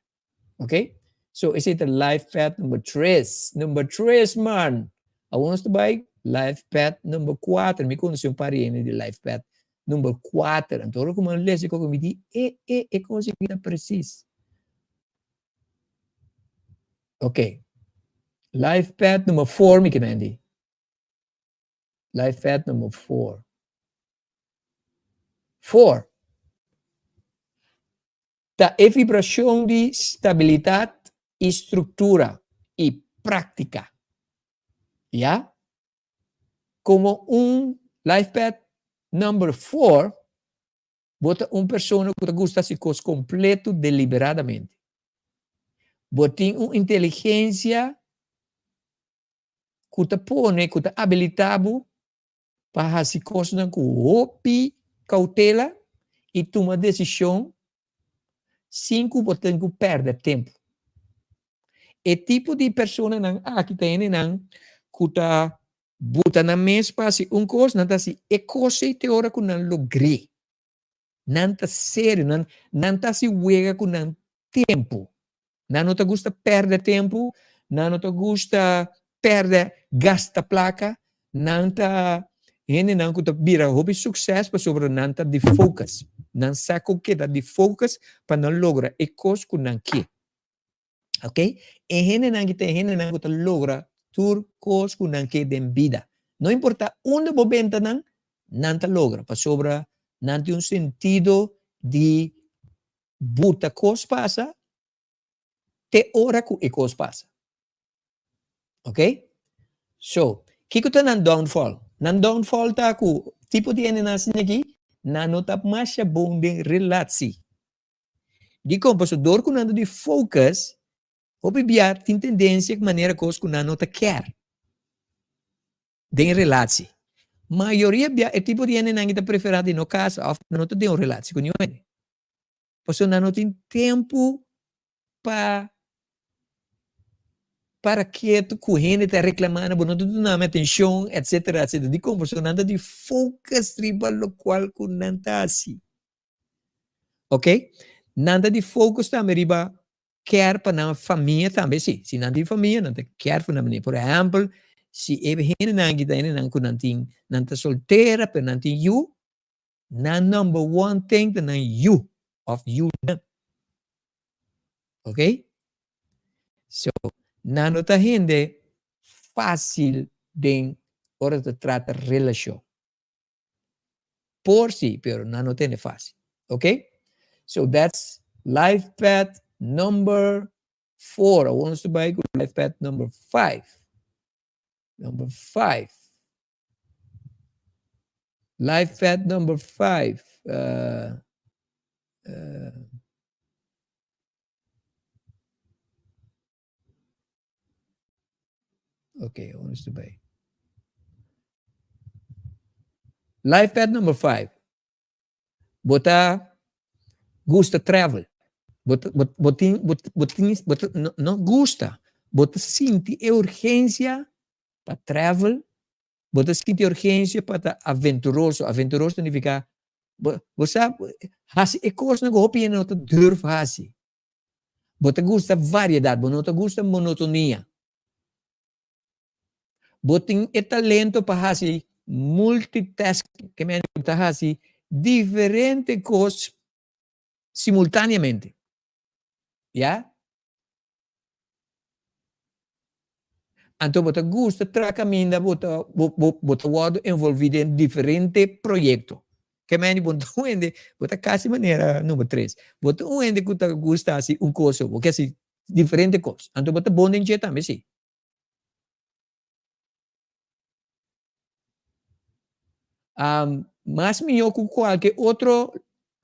Ok? So, esey ta life path number tres. Number tres, man! Awor nos ta bay life path number cuater. Mi conoce un par di hende di life path number cuater. Anto ora cu mi a lesa e koko, mi di, e, e, e cos aki ta precies. Ok. Life path number four mi ke men di. Life path number four. Four. Ta e vibracion di stabilidad y structura y practica. Ya? Como un life path number four, bo ta un persona cu ta gusta haci cos completo deliberadamente. Bo tin un inteligencia ku ta pone, ku ta abilitá bo pa hasi kosnan ku hopi koutela i tuma desishon sin ku bo tin ku pèrdè tempu. E tipo di personanan aki ta hendenan ku ta buta nan mes pa hasi un kos, nan ta hasi e kos ei te ora ku nan logr'é. Nan ta serio, nan nan ta hasi wega ku nan tempu. Nan no ta gusta pèrdè tempu, nan no ta gusta pèrdè gasta plaka, nan ta hendenan ku ta bira hopi sukses pasobra nan ta di focus. Nan sa kon keda di focus pa nan logra e kos ku nan ke. Ok, e hendenan ki ta e hendenan ku ta logra tur kos ku nan ke den bida. No importa unda bo benta nan, nan ta logra pasobra nan tin un sentido di buta kos pasa te ora ku e kos pasa. Ok, so kiko ta nan downfall? Nan downfall ta ku tipo di hendenan asina aki nan no ta masha bon den relatie. Dikon? Pasobra dor ku nan ta di focus, hopi bia tin tendensia ku manera kos ku nan no ta kier den relatie. Mayoria bia e tipo di hendenan ki ta prefera di no kasa òf no ta den un relatie ku niun hende. Pasobra nan no tin tempu pa para ketu ku hende ta reklamá nan, bo no ta duna mi atenshon, etsetera, etsetera. Dikon? Pasobra nan ta di focus riba lokual ku nan ta hasi. Ok, nan ta di focus tambe riba care pa nan famia tambe si. Si nan tin famia, nan ta care pa nan famia. Por ehempel, si e hendenan ki ta hendenan ku nan tin, nan ta soltera pero nan tin yu, nan number one thing ta nan yu of yunan. Ok, so nan no ta hende facil den ora ta trata relacion. Por si, pero nan no tene fácil. Ok? So that's life path number 4. Awor nos ta bai ku life path number 5. Number 5. Life path number 5. Uh, uh, ok, unda ta bai? Life path number 5. Bo ta gusta travel. Bo ta, bo, bo tin, bo, bo tin, bo ta, no, no gusta. Bo ta sinti e urgencia pa travel. Bo ta sinti e urgencia pa ta aventuroso. Aventuroso significa bo, bo sa hasi e cosnan cu hopi hende no ta durf hasi. Bo ta gusta variedad, bo no ta gusta monotonia. Bo tin e talento pa hasi multitasking, ke men bo ta hasi diferente kos simultaneamente. Ya? Anto bo ta gusta traha kaminda bo ta bo bo bo ta wòrdu envolví den diferente proyekto. Ke men bo ta un hende, bo ta kasi manera number tres. Bo ta un hende ku ta gusta hasi un kos so, bo ke hasi diferente kos. Anto bo ta bon den dje tambe si. Um, mas mihó ku kualke otro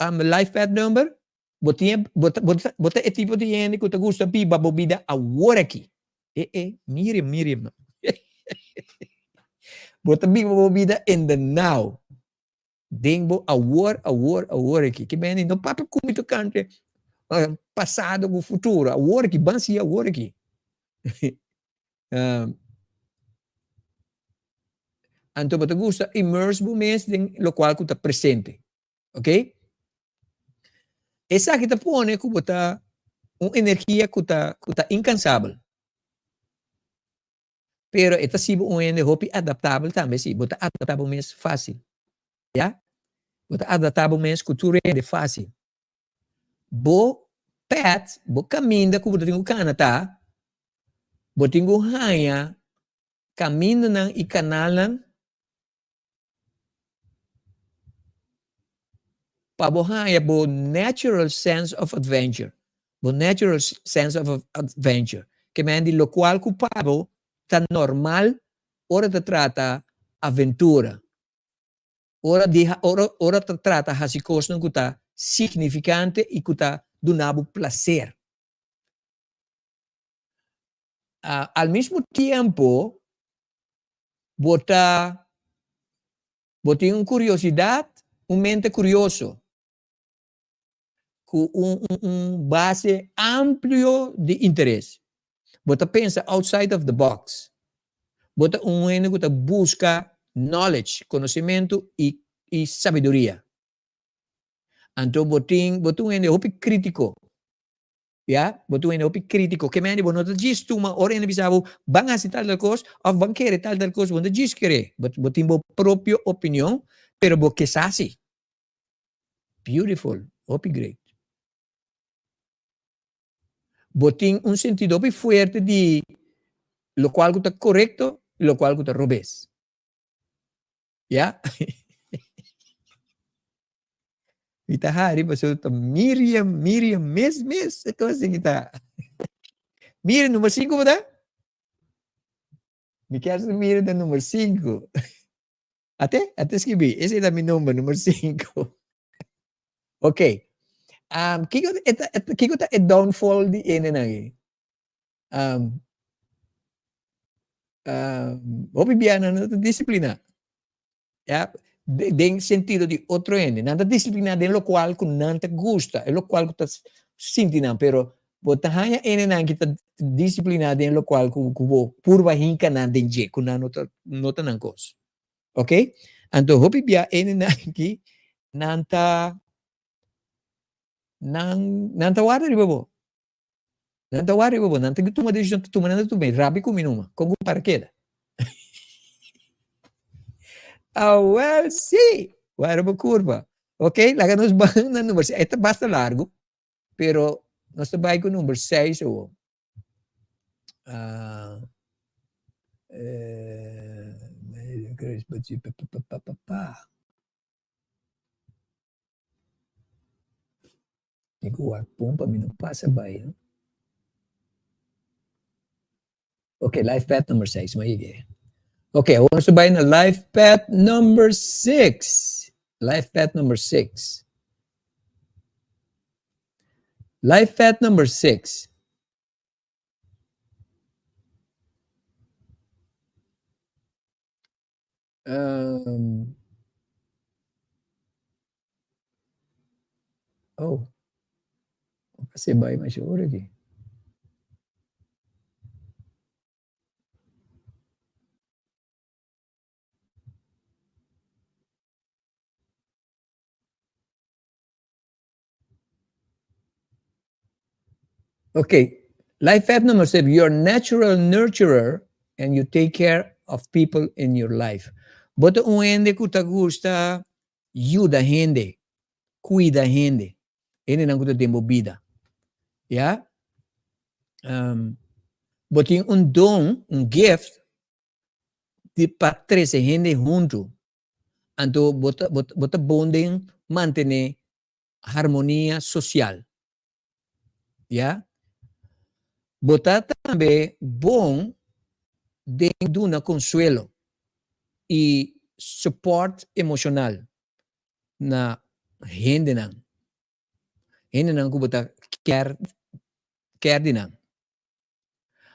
um, life path number, bo tin bo ta, bo ta, bo ta e tipo di hende ku ta gusta biba bo bida awor aki. E e, Miriam, Miriam no. Bo ta biba bo bida in the now. Den bo awor, awor, awor aki. Ke mende no papia ku mi tokante pasado ku futuro. Awor aki, ban si awor aki. Anto bo ta gusta immerse bo mes den lokual ku ta presente. Ok? Esaki ta pone ku bo ta un energia ku ta ku ta inkansabel. Pero e ta siba un hende hopi adaptabel tambe si. Bo ta adapta bo mes facil. Ya? Bo ta adapta bo mes cu tur hende facil. Bo path, bo caminda cu bo ta tin cu cana ta, bo tin cu haña camindanan y canalnan Pa bo haña bo natural sense of adventure, bo natural sense of adventure, ke men di lokual ku pa bo ta normal ora ta trata aventura, ora di ora ora ta trata hasi kosnan ku ta signifikante i ku ta duna bo plaser. Al mismo tiempo bo ta bo tin un curiosidad, un mente curioso cu un un un base amplio di interes. Bo ta pensa outside of the box. Bo ta un hende cu ta busca knowledge, conocimento y y sabiduria. Anto bo tin bo ta un hende hopi critico. Ya, bo ta un hende hopi krítiko. Ke mende bo no ta djis tuma ora hende bisa bo ban hasi tal tal kos òf ban kere tal tal kos, bo no ta djis kere. Bo bo tin bo propio opinion, pero bo ke sa si. Beautiful, hopi great. Bo tin un sentido hopi fuerte di lokual ku ta korekto i lokual ku ta robes. Ya. Mi ta hari pasobra ta Miriam, Miriam mes mes e cosa ki ta. Miriam numero 5 bo ta? Mi kier sa Miriam ta numero 5. Ate, ate skibi, ese ta mi number, numero 5. Ok. Um, kiko, eta, eta, kiko ta e downfall di ene nan aki? Um, um, hopi bia nan no ta disiplina. Ya, den sentido di otro hende. Nan ta disiplina den lokual ku nan ta gusta, e lokual ku ta sinti nan, pero bo ta haña hendenan ki ta disiplina den lokual ku ku bo purba hinka nan den dje, ku nan no ta no ta nan kos. Ok? Anto hopi bia hendenan ki nan ta nan nan ta warda riba bo. Nan ta wak riba bo, nan ta tuma desishon, ta tuma, nan ta tuma, e rabi ku mi numa, kon ku para keda? Awel si! Wak riba kurpa. Ok, laga nos ban na number seis. E ta basta largu, pero nos ta bai ku number seis awor. Ah, eh, Mi ku wak pon pa mi no pasa bai no. Ok, life path number 6, mi a yega. Ok, awor nos ta bai na life path number 6. Life path number 6. Life path number 6. Um, oh, pasé bai mas ora aki. Ok, life path number 7, you're natural nurturer and you take care of people in your life. Bo ta un hende ku ta gusta yuda hende, kuida hende, hendenan ku ta den bo bida. Ya? Um, bo tin un don, un gift, di pa trese hende huntu. Anto bo ta, bo ta, bo ta bon den mantené harmonia sosial. Ya. Bo ta tambe bon den duna konsuelo i support emoshonal na hendenan, hendenan ku bo ta kier kier di nan.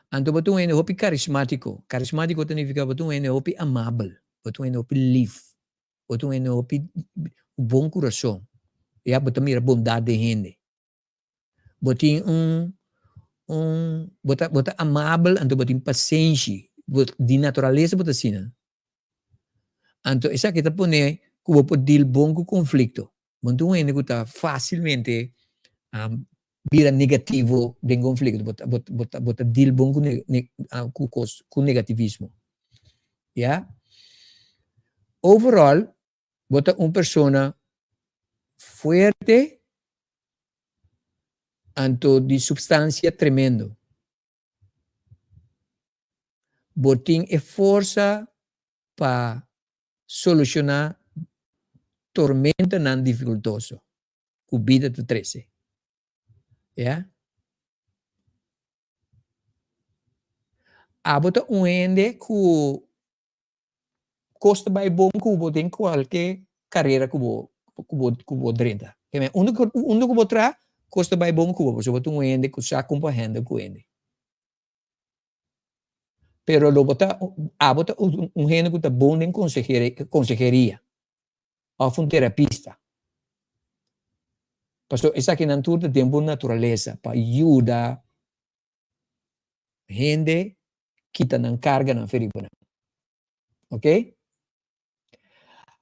Anto bo ta un hende hopi karismátiko. Karismátiko ta nifiká bo ta un hende hopi amabel, bo ta un hende hopi lif, bo ta un hende hopi ku bon kurason. Ya, bo ta mira bondat den hende. Bo tin un un bo ta bo ta amabel anto bo tin pasenshi. Bo di naturalesa bo ta asina. Anto esaki ta pone ku bo por deal bon ku konflikto. Bo no ta un hende ku ta fásilmente bira negativo den konflikto. Bo ta bo bo ta bo ta deal bon ku ku kos ku negativismo. Ya. Overall bo ta un persona fuerte anto di supstansia tremendo. Bo tin e forsa pa solushoná tormentanan difikultoso ku bida ta trese. Ya. Abo ta un hende ku kos ta bai bon ku bo den kualke karera ku bo ku bo ku bo drenta. Unda ku unda ku bo traha kos ta bai bon ku bo pasobra bo ta un hende ku sa kon pa handle ku hende. Pero lo bo ta abo ta un hende ku ta bon den konseheria òf un terapista. Pasobra esakinan tur ta den bo naturalesa pa yuda hende kita nan karganan for riba nan. Ok?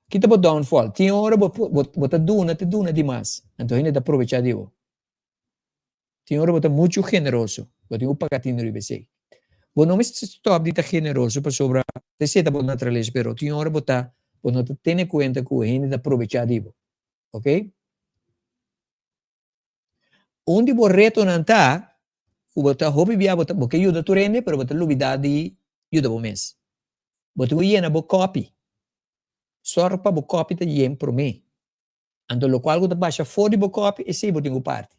Kita bo downfall. Tin ora bo bo ta duna ta duna dimas, anto hende ta probecha di bo. Tin ora bo ta muchu generoso, bo tin ku paga tinu riba esei. Bo no mester stòp di ta generoso pasobra esei ta bo naturalesa, pero tin ora bo ta bo no ta tene kuenta ku hende ta probecha di bo. Ok? Un di bo retonan ta ku bo ta hopi bia bo ta bo ke yuda tur hende pero bo ta lubida di yuda bo mes. Bo tin ku yena bo kòpi. Sòrg pa bo kòpi ta yen promé. Anto lokual ku ta basha for di bo kòpi esei bo tin ku parti.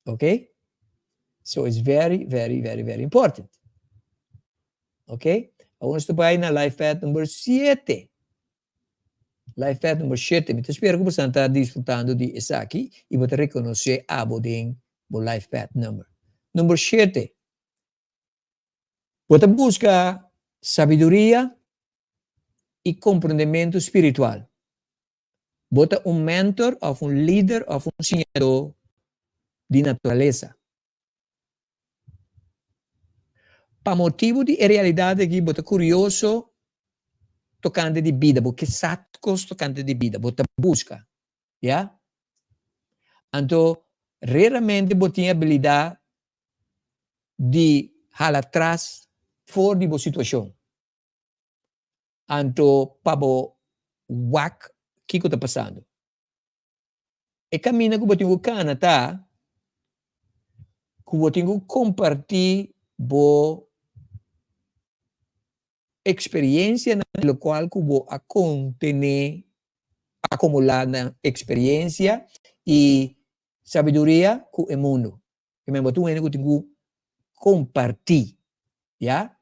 Ok? So it's very very very very important. Ok? Awor nos ta bai na life path number siete. Life path number shete. Mi ta spera ku boso ta disfrutando di esaki i bo ta rekonosé abo den bo life path number. Number shete. Bo ta buska sabiduria i komprondementu spiritual. Bo ta un mentor òf un lider òf un siñadó di naturalesa. Pa motibu di e realidat aki bo ta kurioso tokante di bida, bo ke sa kos tokante di bida, bo ta buska, ya. Anto reramente bo tin abilidat di hala tras for di bo situashon. Anto pa bo wak kiko ta pasando. E kaminda ku bo tin ku kana ta ku bo tin ku kompartí bo eksperensianan di lokual ku bo a kontené, akumulá na eksperensia i sabiduria ku e mundu. Bo tin un hende ku tin ku kompartí, ya.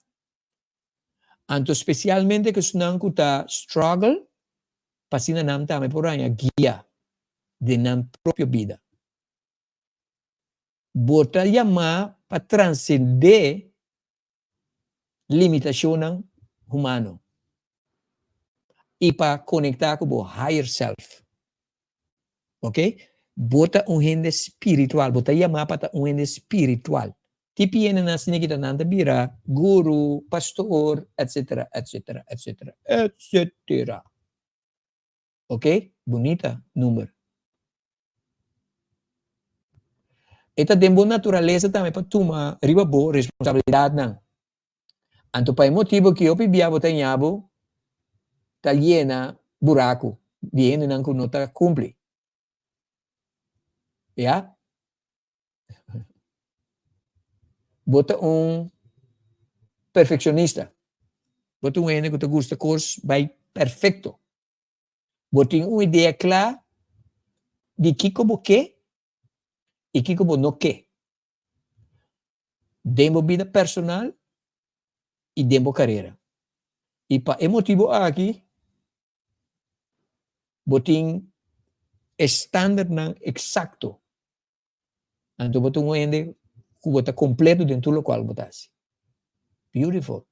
Anto spesialmente ku esnan ku ta struggle pa asina nan tambe por haña guia den nan propio bida. Bo ta yamá pa transendé limitashonnan humano i pa konektá ku bo higher self. Ok? Bo ta un hende spiritual, bo ta yamá pa ta un hende spiritual. Tipi hendenan asina kita nan ta bira guru, pastor, etcetera, etcetera, etcetera, etcetera. Ok? Bunita number. E ta den bo naturalesa tambe pa tuma riba bo responsabilidadnan. Anto pa e motibu ki hopi bia bo ta ña bo ta yena buraku di hendenan ku no ta kumpli. Ya? Bo ta un perfekshonista. Bo ta un hende ku ta gusta kos bai perfekto. Bo tin un idea kla di kiko bo ke i kiko bo no ke den bo bida personal i den bo karera. I pa e motibu aki bo tin e standardnan eksakto. Anto bo ta un hende ku bo ta kompleto den tur lokual bo ta hasi. Beautiful.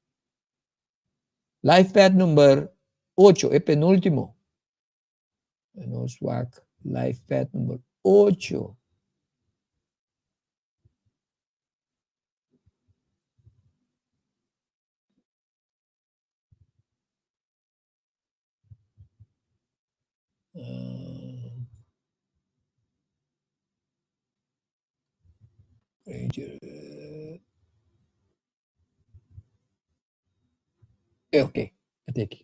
Life path number ocho, e penultimo. Nos wak life path number ocho. Ok, ate aki.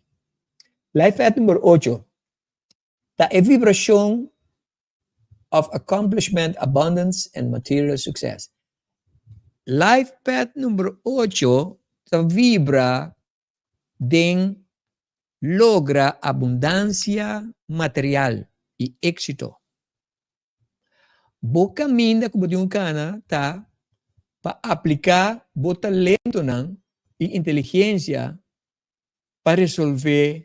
Life path number ocho ta e vibrashon of accomplishment, abundance and material success. Life path number ocho ta vibra den logra abundansia material i éksito. Bo kaminda ku bo tin ku kana ta pa apliká bo talentonan i inteligensia pa resolvé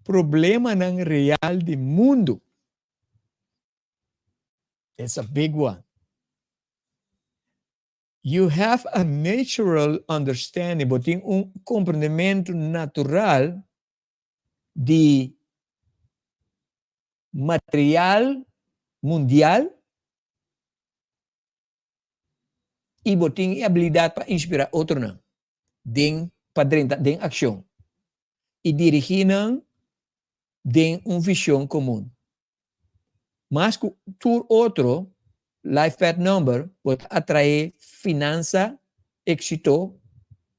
problemanan real di mundu. It's a big one. You have a natural understanding, bo tin un komprendementu natural di material mundial i bo tin e abilidat pa inspirá otronan den pa drenta den akshon i dirigí nan den un vishon komun. Mas ku tur otro life path number bo ta atraé finansa éksito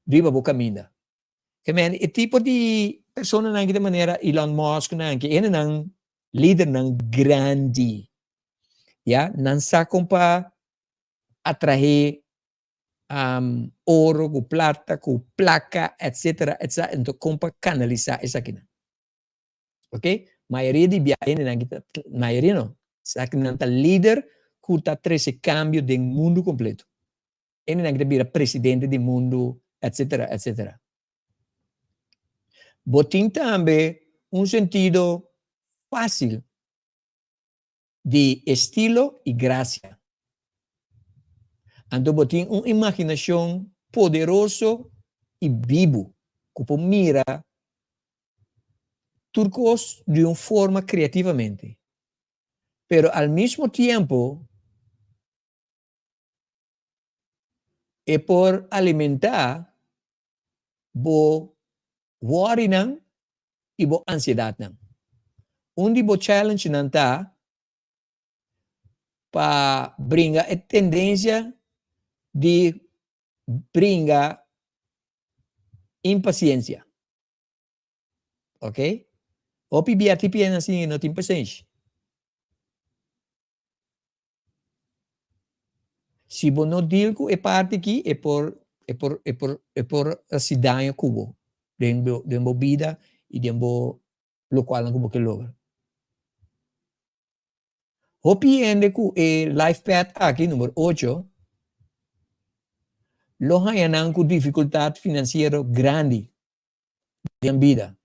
riba bo kaminda. Ke men e tipo di personanan ki ta manera Elon Musk nan ki hendenan lidernan grandi ya nan sa kon pa atraé oro ku plata ku plaka etcetera etcetera enton kon pa kanalisá esakinan. Ok, mayoria di bia hendenan ki ta, mayoria no, esakinan ta lider ku ta trese kambio den mundu kompleto. Hendenan ki ta bira presidente di mundu etcetera etcetera. Bo tin tambe un sentido fácil di estilo i grasia. Anto bo tin un imaginashon poderoso i bibu ku por mira tur kos di un forma kreativamente. Pero al mismo tiempo e por alimentá bo wòrinan i bo ansiedatnan. Un di bo challengenan ta pa bringa e tendensia di bringa impasiensia. Ok? Hopi bia ti piensa asin no tin pasenshi. Si bo no deal ku e parti aki e por e por e por e por hasi daño ku bo den bo den bo bida i den bo lokualnan ku bo ke logra. Hopi hende ku e life path aki number ocho. lo haña nan ku difikultat finansiero grandi den bida,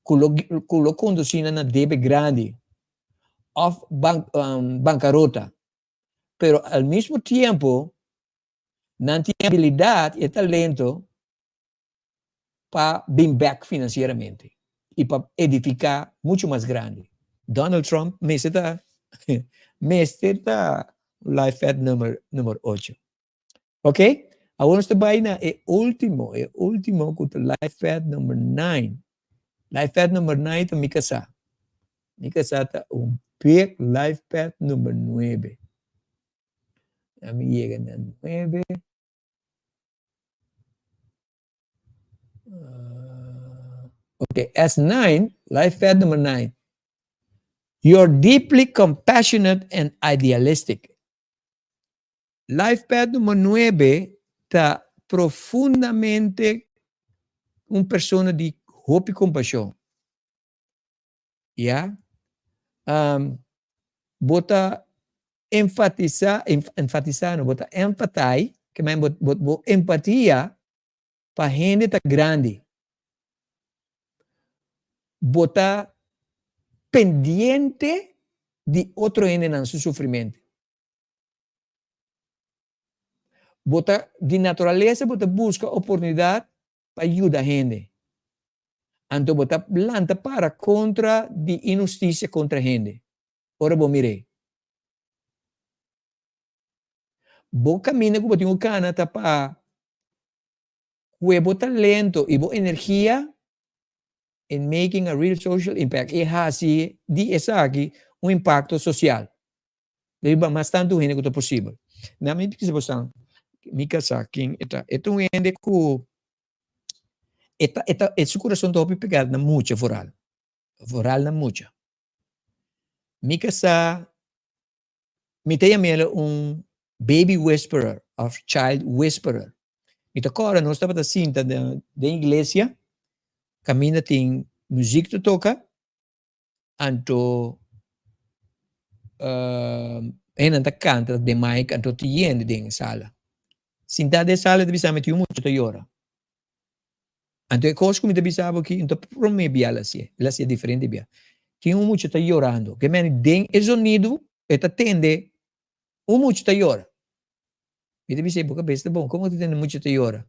ku lo ku lo kondusí nan na debe grandi òf bankarota. Pero al mismo tiempo nan tin e abilidat i e talento pa bin bek financieramente y pa edifica mucho mas grandi. Donald Trump mester ta mester ta life path number number ocho. Ok, awor nos ta bai na e ultimo, e ultimo ku ta life path number nine. Life path number nine ta mi kasá. Mi kasá ta un big life path number nuebe. Mi yega na nuebe. Okay, S9, life path number 9. You're deeply compassionate and idealistic. Life path number 9 ta profundamente un persona di hopi compasión. Ya. Um, bo ta enfatisa, enfatisa no, bo ta empatai, ke men bo, bo, bo empatia pa hende ta grandi. Bo ta pendiente di otro hendenan su sufrimentu. Bo ta, di naturalesa bo ta buska oportunidat pa yuda hende. Anto bo ta lanta para kontra di inhustisia kontra hende. Ora bo mir'é. Bo kaminda ku bo tin ku kana ta pa kue bo talento i bo energia in making a real social impact i hasi di esaki un impakto sosial riba mas tantu hende ku ta posibel. Na mi bisa bosan, mi kasá ken e ta. E ta un hende ku e ta e ta su kurason ta hopi pegá na mucha foral, foral na mucha. Mi kasá Mi ta yam'el un baby whisperer of child whisperer. Mi ta kòrda nos tabata sinta den iglesia kaminda tin muzik ta toka, anto hendenan ta kanta den mic anto tin yende den e sala. Sinta den e sala ta bisa mi tin un mucha ta yora. Anto e kos ku mi ta bisa bo aki, no ta promé bia el hasié, el hasié diferente bia. Tin un mucha ta yorando, ke meni den e zonidu e ta tende un mucha ta yora. Mi ta bis'é, bo kabes ta bon, komo ta tende mucha ta yora?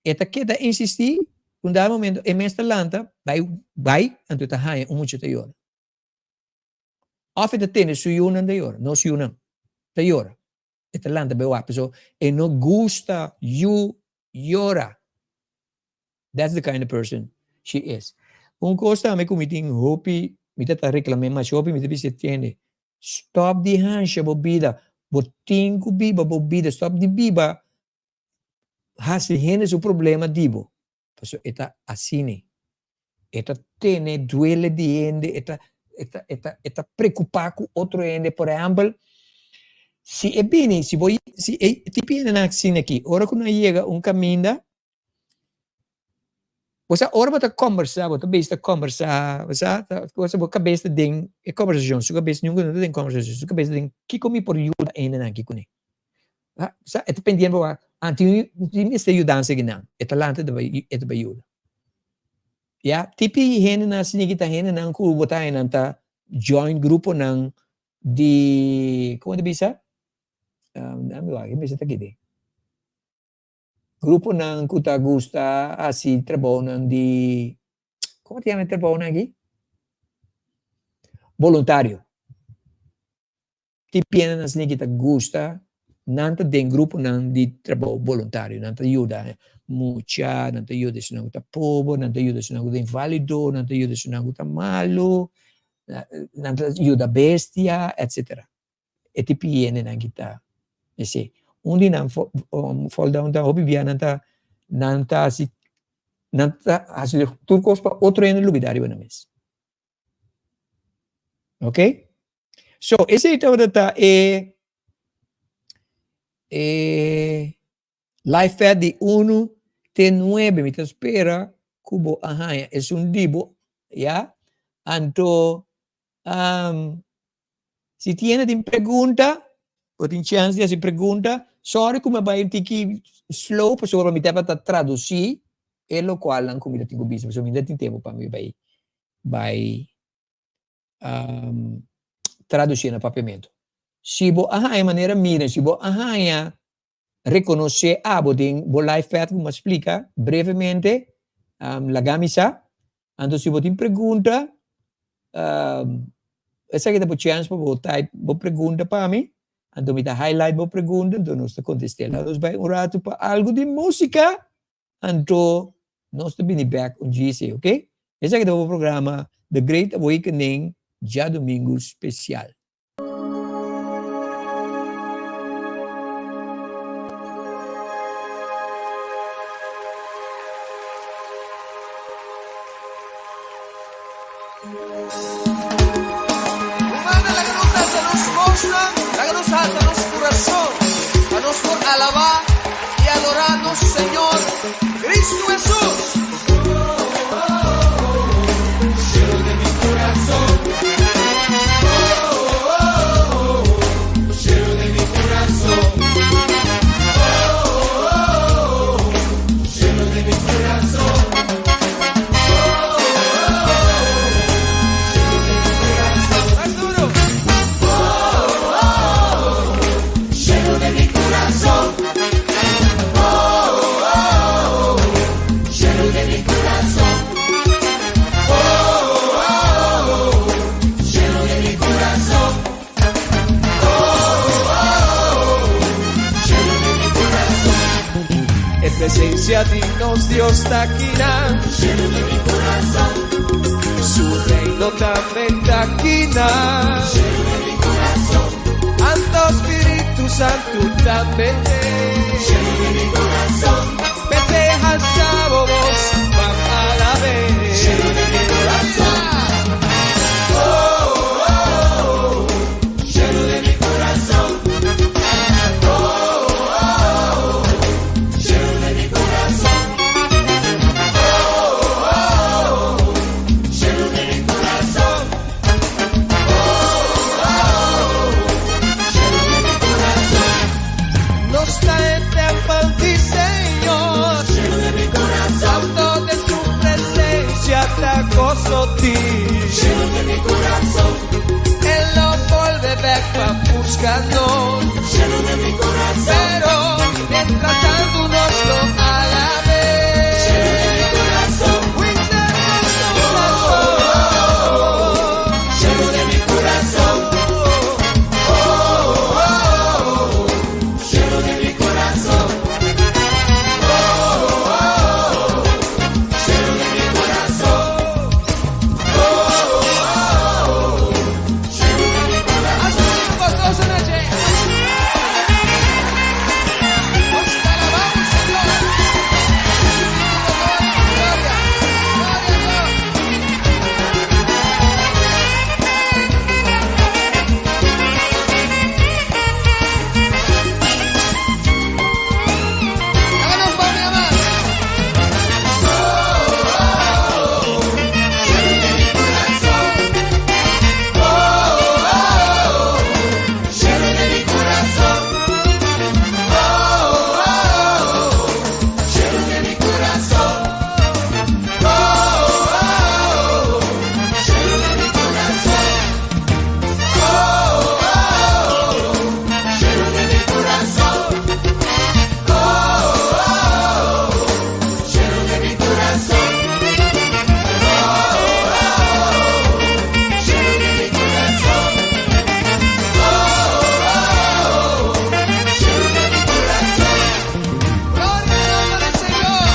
E ta keda insistí, un dado momento e mes ta lanta, bai bai, anto e ta haña un mucha ta yora. Òf e ta tende su yunan ta yora, nos yunan ta yora. E ta lanta bai wak paso e no gusta yu yora. That's the kind of person she is. Un kos tambe ku mi tin hopi, mi ta ta reklam'é masha hopi, mi ta bisa e tende, stòp di hansha bo bida, bo tin ku biba bo bida, stòp di biba hasi hende su problema di bo. Pasobra e ta asina. E ta tene duele di hende, e ta, e ta, e ta, e ta preokupá ku otro hende. Por ehèmpel, si e bini, si bo, si e tipo hendenan asina aki, ora ku nan yega un kaminda, bo sa ora bo ta kòmbersá, bo ta bisa ta kòmbersá, bo sa, ta cosa bo kabes ta den e kòmbersashon, su kabes nunka no ta den kòmbersashon, su kabes ta den kiko mi por yuda hendenan aki kuné. Sa e ta pendiente pa wak, ah tin tin mester yudansa aki nan, e ta lanta e ta bai e ta bai yuda. Ya, tipi hendenan asina ki ta hendenan ku bo ta haña nan ta join gruponan di, komo ta bisa? Dame wak, e mester ta kende. Gruponan ku ta gusta hasi trabounan di, komo ta yama e trabounan aki? Boluntario. Tin piendanan asina ki ta gusta, nan ta den gruponan di trabou boluntario, nan ta yuda mucha, nan ta yuda esnan ku ta pober, nan ta yuda esnan ku ta invalido, nan ta yuda esnan ku ta malu, nan ta yuda bestia, etcetera. E tin piendanan ki ta esei. Un di nan fall down ta hopi bia nan ta nan ta hasi nan ta hasi tur kos pa otro hende lubida riba nan mes. Ok? So, esei tabata ta e e life path di unu te nuebe. Mi ta spera ku bo a haña esun di bo, ya. Anto, um, si tiene tin pregunta, bo tin chance di hasi pregunta. Sorry ku mi a bai un tiki slow pasobra mi tabata tradusí e lokualnan ku mi ta tin ku bisa pasobra mi no tin tempu pa mi bai bai tradusí na papiamentu. Si bo a haña manera mira, si bo a haña rekonosé abo den bo life path ku mi a splika brevemente, laga mi sa. Anto si bo tin pregunta, esaki ta bo chèns pa bo type bo pregunta pa mi, anto mi ta highlight bo pregunta, anto nos ta kontest'é. Laga nos bai un ratu pa algu di músika, anto nos ta bini bèk un djis, ok? Esaki ta bo programa The Great Awakening djadumingu spesial. Humana, laga nos alsa nos bosnan, laga nos alsa nos kurason, pa nos por alabá i adorá nos Señor Cristo Hesus. E presencia di nos Dios ta akinan. Lleno de mi corazón. Su reino tambe ta akinan. Lleno de mi corazón. Anto Spiritu Santu tambe. Lleno de mi corazón. P'esei halsa bo bos pa alab'é. Lleno de mi corazón. Oh, oh, oh. Lleno de mi corazón. Oh, oh, oh. Lleno de mi corazón. Oh, oh, oh. Lleno de mi corazón. Oh, oh, oh. Lleno de mi corazón. Nos ta e tempel di Señor. Lleno de mi corazón. Anto den su presencia ta gozo tin. Lleno de mi corazón. E lo bolbe bek pa busca nos. Lleno de mi corazón. Pero mientras tanto nos lo alab'é. Lleno de mi corazón. Lleno de mi corazón. Oh, oh, oh. Lleno de mi corazón. Oh, oh, oh. Lleno de mi corazón. Oh, oh, oh. Lleno de mi corazón. Nos te alabamos, Señor. Gloria, gloria a Dios. Háganos volver a amar. Lleno de mi corazón. Oh, oh, oh. Lleno de mi corazón. Oh, oh, oh. Lleno de mi corazón. Oh, oh, oh. Lleno de mi corazón. Oh, oh, oh. Lleno de mi corazón. Oh, oh, oh. Lleno de mi corazón. Oh, oh, oh. Lleno de mi corazón. Gloria al nombre del Señor.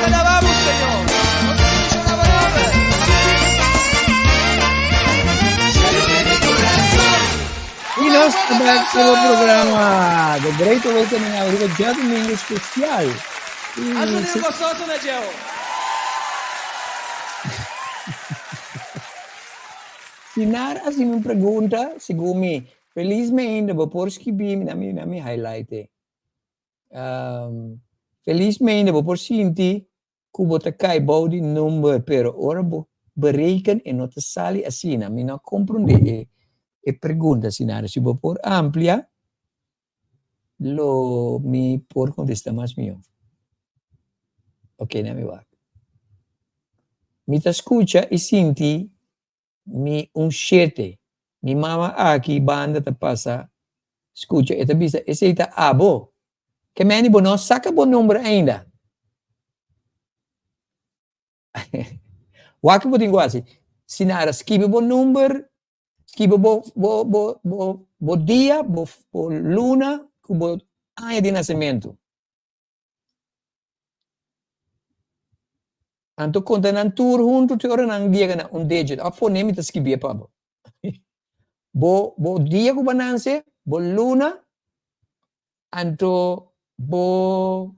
Te alabamos, Señor. Nos te alabamos. Lleno de mi corazón. I nos ta bek ku e programa The Great Awakening Aruba djadumingu spesial. I Haz un gozoso na djeu. Sinar a hasi mi un pregunta, segun mi, felis mi ainda, bo por skibi mi, na mi, na mi highlight e. Felis mi ainda, bo por sinti ku bo ta kai bou di number, pero ora bo bereken e no ta sali asina. Mi no a komprondé e e pregunta, Sinara. Si bo por amplia. Lo mi por contesta mas mihó. Ok, na mi wak. Mi ta scucha y sinti mi un shete. Mi mama aki banda ta pasa scucha e ta bisa esey ta abo. Ke meni bo no saca bo nomber ainda. Wak bo tin cu haci. Sinara skibi bo number Skibi bo bo bo bo bo dia, bo bo luna ku bo aña di nasementu. Anto konta nan tur huntu te ora nan yega na un digit. Òf pone mi ta skibié pa bo. Bo bo dia ku bo nanse, bo luna, anto bo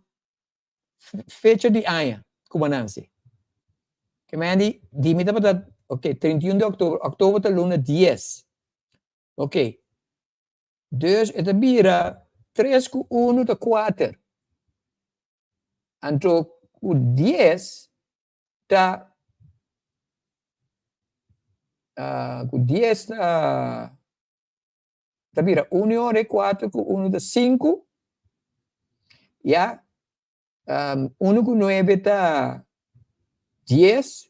fecha di aña ku bo nanse. Ke men di, di mi tabata, ok, 31 di oktober, oktober ta luna dies. Ok, dus e ta bira tres ku unu ta kuater. Anto ku dies ta, ku dies ta. Ta bira unu ora e kuater ku unu ta sinku, ya, unu ku nuebe ta dies,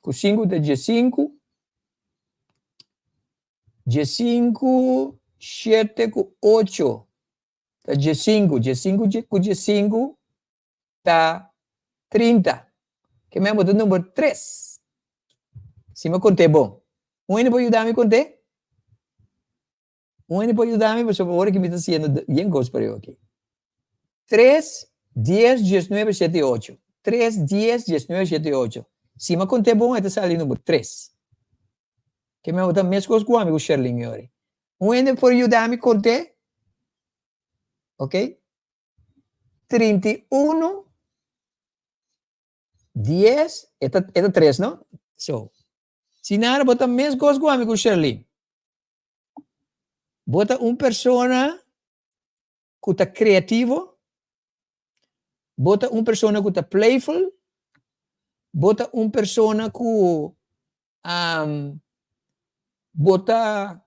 ku sinku ta diesinku, diesinku, shete ku ocho ta diesinku, diesinku ku diesinku ta 30. Ke men bo ta number tres. Si mi a kont'é bon. Un hende por yuda mi kont'é? Un hende por yuda mi? Pasobra ora ki mi ta hasiendo yen kos pa riba aki. Tres, dies, diesnuebe, shete i ocho. Tres, dies, diesnuebe, shete i ocho. Si mi a kont'é bon e ta sali number tres. Ke men bo ta meskos ku ami ku Sherlyn yori. Un hende por yuda mi kont'é? Ok. 31, 10, e ta, e ta 3, no? So, si nada bo ta mes kos ku ami ku Sherlyn. Bo ta un persona ku ta kreativo, bo ta un persona ku ta playful, bo ta un persona ku um, bo ta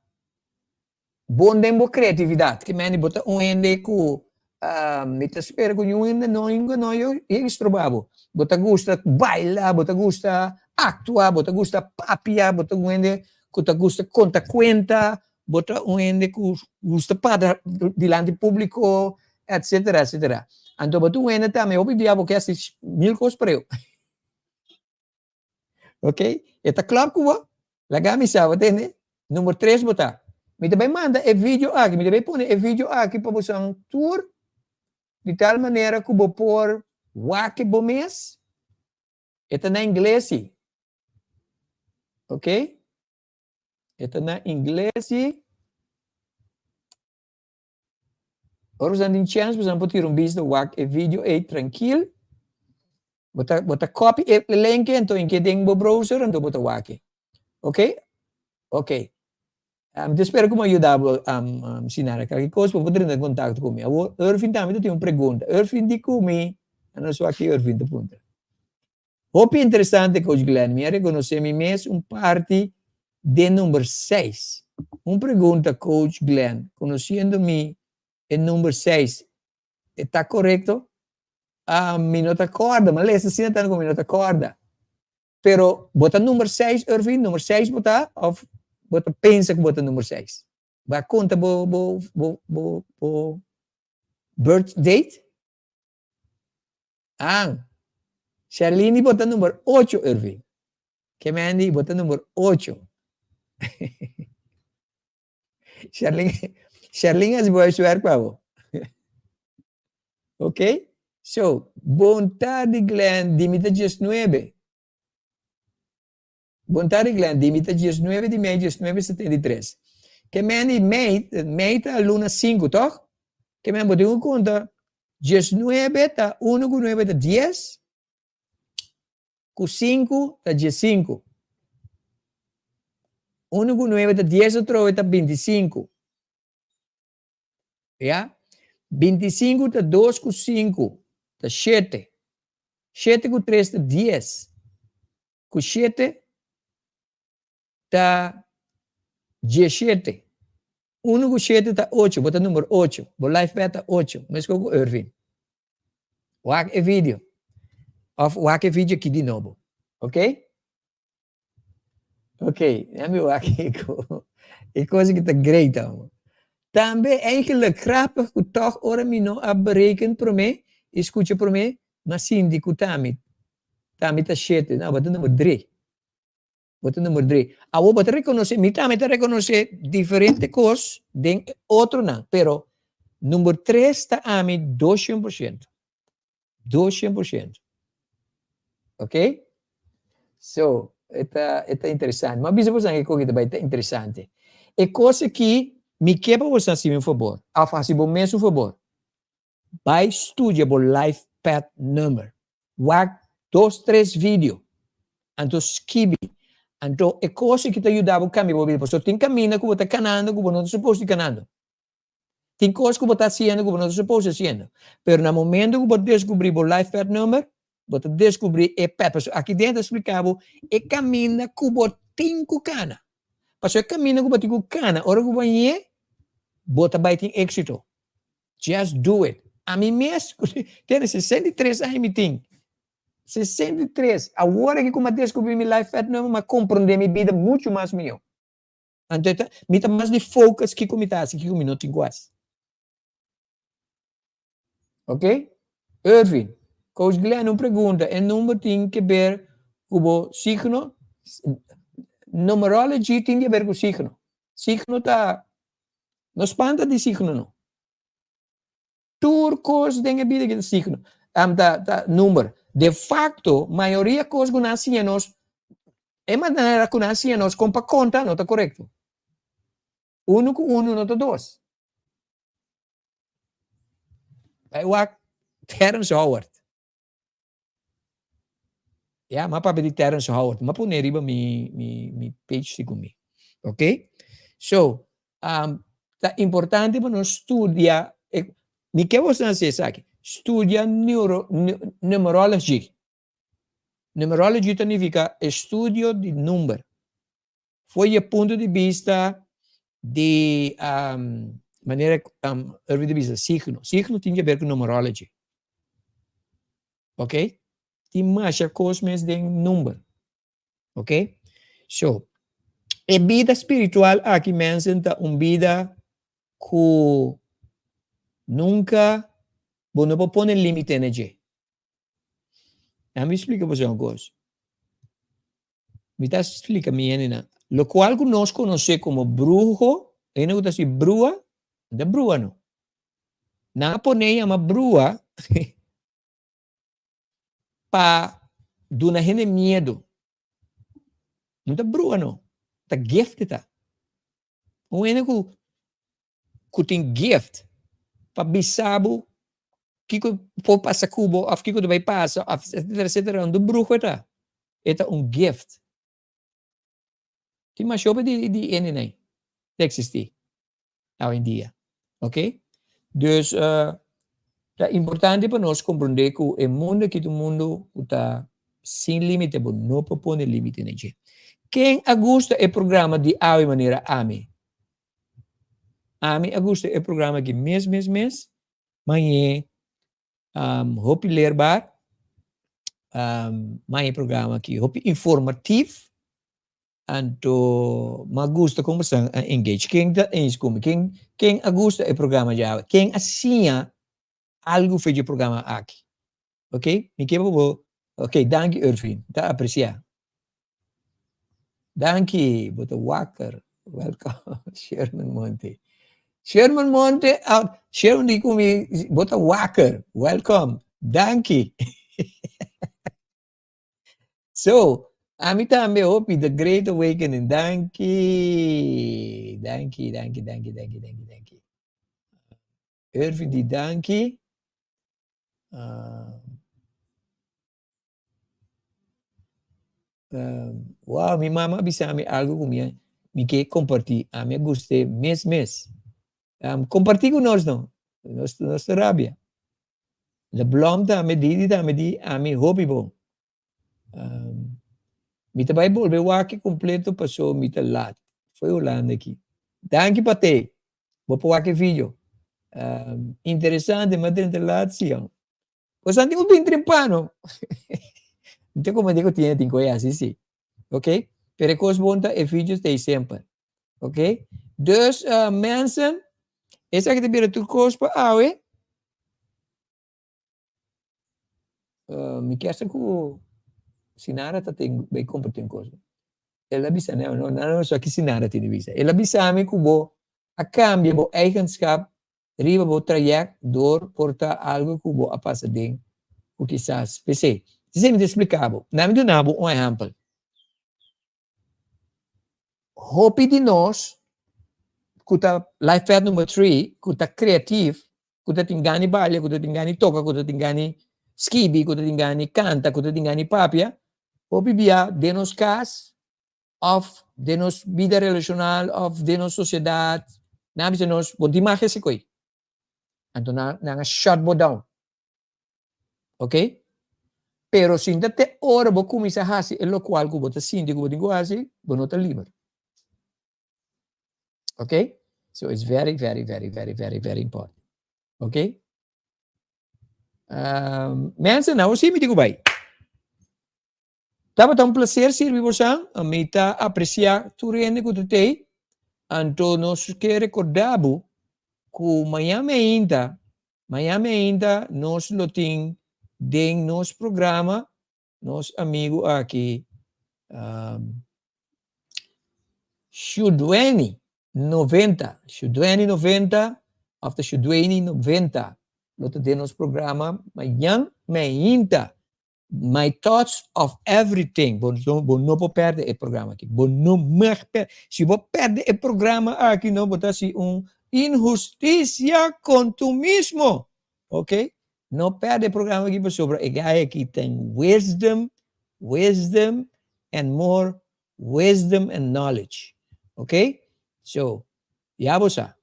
bon den bo creatividad. Ke mende bo ta un hende ku um, mi ta spera ku niun hende no ingo no yo yega stroba bo. Bo ta gusta baila, bo ta gusta actua, bo ta gusta papia, bo ta un hende ku ta gusta konta kuenta, bo ta un hende ku gusta para dilanti publico, etcetera, etcetera. Anto bo ta un hende tambe hopi bia bo ke hasi mil kos preu. Ok, e ta klòp ku bo? Laga mi sa, bo tende? Number tres bo ta. Mi ta bai manda e video aki, mi ta bai pone e video aki pa boso tur, di tal manera ku bo por wak bo mes. E ta na ingles si. Ok? E ta na ingles si. Ora boso tin chèns boso por tira un bista wak e video ei trankil. Bo ta bo ta copy e link anto in ke den bo browser anto bo ta wak e. Ok? Ok. Mi ta spera ku mi a yuda bo Sinara. Kalke kos bo por drenta en kontakto ku mi. Awor Ervin tambe ta tin un pregunta. Ervin di ku mi, nos wak ki Ervin ta puntra. Hopi interesante Coach Glenn, mi a reconoce mi mes un parti den number seis. Un pregunta Coach Glenn, conociendo mi e number seis e ta corecto? Ah, mi no ta corda, mi a lesa asina tanto cu mi no ta corda. Pero bo ta number seis Irving? Number seis bo ta of bo ta pensa cu bo ta number seis? Bo a conta bo bo bo bo bo birth date? An. Sherlini bo ta number ocho Irving. Ke Mandy bo ta number ocho. Sherlin Sherlin hasi bo huiswerk pa bo. Ok? So, bon tardi Glenn, di mi ta diesnuebe. Bon tardi Glenn, di mi ta diesnuebe di mei diesnuebe setenta i tres. Ke Mandy mei, mei ta luna sinku toch? Ke men bo tin ku konta diesnuebe ta unu ku nuebe ta dies, ku sinku ta diesinku. Unu ku nuebe ta dies otro ta bintisinku. Ya? Bintisinku ta dos ku sinku ta shete. Shete ku tres ta dies. Ku shete ta dieshete. Unu ku shete ta ocho, bo ta number ocho. Bo life path ta ocho, meskos ku Irvin. Wak e video. Of wak e video aki di nobo. Ok? Ok, ya mi wak kiko. E kos aki ta great amo. Tambe eigenlijk grappig ku tòg ora mi no a bereken promé i skucha promé, m'a sinti ku ta mi, ta mi ta shete. No, bo ta number drie. Bo ta number drie. Awor bo ta rekonosé, mi tambe ta rekonosé diferente kos den e otronan, pero number tres ta ami 200%. 200%. Ok? So, e ta, e ta interesante. M'a bisa boso e kos aki ta bai ta interesante. E kos aki, mi ke pa boso hasi mi un fabor, òf hasi bo mes un fabor. Bai studia bo life path number. Wak dos tres video. Anto skibi. Anto e kos aki ta yuda bo kambia bo bida. Pasobra tin kaminda ku bo ta kanando ku bo no ta supos di kanando. Tin kos ku bo ta hasiendo ku bo no ta supos hasiendo. Pero na momento ku bo deskubri bo life path number, bo ta deskubri e path. Pasobra aki den ta splika bo e kaminda ku bo tin ku kana. Pasobra e kaminda ku bo tin ku kana, ora ku bo hañ'é, bo ta bai tin éksito. Just do it. Ami mes, tene 63 aña mi tin. 63. Awor aki ku mi a deskubri mi life path number, mi a komprondé mi bida muchu mas mihó. Anto e ta, mi ta mas di focus kiko mi ta hasi, kiko mi no tin ku hasi. Ok? Irvin, Coach Glenn, un pregunta, e number tin ke ber ku bo signo? Numerology tin di ber ku signo. Signo ta, no spanta di signo no. Tur kos den e bida ki ta signo, ta, ta number. De facto, mayoria kos ku nan siña nos, e manera ku nan siña nos kon pa konta no ta korekto. Unu ku unu no ta dos. Bai wak Terrence Howard. Ya, m'a papia di Terrence Howard. M'a pone riba mi, mi, mi page si ku mi. Ok? So, um, ta importante pa nos studia, e, mi ke boso hasi esaki, studia neuro, numerology. Numerology ta nifica estudio di number. For di e punto di bista di um, manera um, Irving ta bisa signo. Signo tin di haber ku numerology. Ok? Tin masha kos mes den number. Ok? So, e bida spiritual aki mensen ta un bida ku nunca bo no por pone limite na dje. Ami splika boso un kos. Mi ta splika mi hendenan. Lokual ku nos konosé komo bruho, hende ku ta hasi brua, no ta brua no. Nan a pone yama brua pa duna hende miedu. No ta brua no, ta gift e ta. Un hende ku ku tin gift pa bisa bo kiko por pasa ku bo of kiko ta bai pasa of etcetera etcetera no bruho e ta e ta un gift tin masha hopi di di hendenan ta existi awendia ok dus ta importante pa nos comprende ku e mundo aki ta un mundo ku ta sin limite bo no por pone limite na dje ken a gusta e programa di awe manera ami Ami a gusta e programa aki mes mes mes. Mañe um, hopi leerbaar. Um, mañe programa aki hopi informatief. Anto ma gusta como san a engage. Ken ta eens ku mi? Ken, ken a gusta e programa djawe? Ken a siña algu for dje programa aki? Ok, mi ke pa bo. Ok, danki Irvin, ta aprecia. Danki, bo ta wakker. Welcome, Sherman Monte. Sherman Monte, out. Sherman di ku mi, bo ta wakker. Welcome. Danki. So, ami tambe hopi The Great Awakening. Danki. Danki, danki, danki, danki, danki, danki. Irvin di danki. Uh, wow, mi mama a bisa mi algo ku mi, mi ke kompartí. Ami a gust'é mes mes. Um, kompartí ku nos no. Nos, nos ta rabia. De Blom tambe, Didi tambe di ami hopi bon. Um, mi ta bai bolbe wak kompleto paso mi ta lat. Foi Holanda aki. Danki Pate. Bo por wak e video. Interesante, m'a drenta laat sian. Bosan tin ku bin trempano. Mi ta komprende ku tiene tin koe hasi si. Ok? Pero e kos bon ta e videos ta ei semper. Ok? Dus mensen, esaki ta bira tur kos pa awe. Mi kier sa ku Sinara ta ten bai kompra tin kos. El a bisa no, no, no sa ki Sinara tin di bisa. El a bisa mi ku bo a kambia bo eigenschap riba bo trayect door por ta algo ku bo a pasa den ku kisas p'esei. P'esei mi ta splika bo. Na mi duna bo un ehèmpel. Hopi di nos ku ta life path number 3, ku ta creatief, ku ta tin gana di balia, ku ta tin gana di toka, ku ta tin gana di skibi, ku ta tin gana di kanta, ku ta tin gana di papia, hopi bia den nos kas òf den nos bida relashonal òf den nos sosiedat, nan a bisa nos, bo no tin mag hasi koi. Anto nan nan a shut bo down. Ok? Pero sinta te ora bo kuminsá hasi e lokual ku bo ta sinti ku bo tin ku hasi, bo no ta liber. Ok? So it's very, very, very, very, very, very important. Ok? Um, mensen, nou si mi tin ku bai. Tabata un placer sirbi bosan. Mi ta aprecia tur hende ku ta tei. Anto nos ke recorda bo ku mañan meinta, mañan meinta nos lo tin den nos programa nos amigo aki um, Shudueni 90, Shudueni 90 of ta Shudueni 90 lo ta den nos programa mañan meinta. My thoughts of everything. Bo, no, bo no por perde e programa aki. Bo no mag perde. Si bo perde e programa aki, no, bo ta hasi un inhustisia con tu mismo. Ok? No perde e programa aki pasobra e guy aki ten wisdom, wisdom and more wisdom and knowledge. Ok? So, ya bo sa.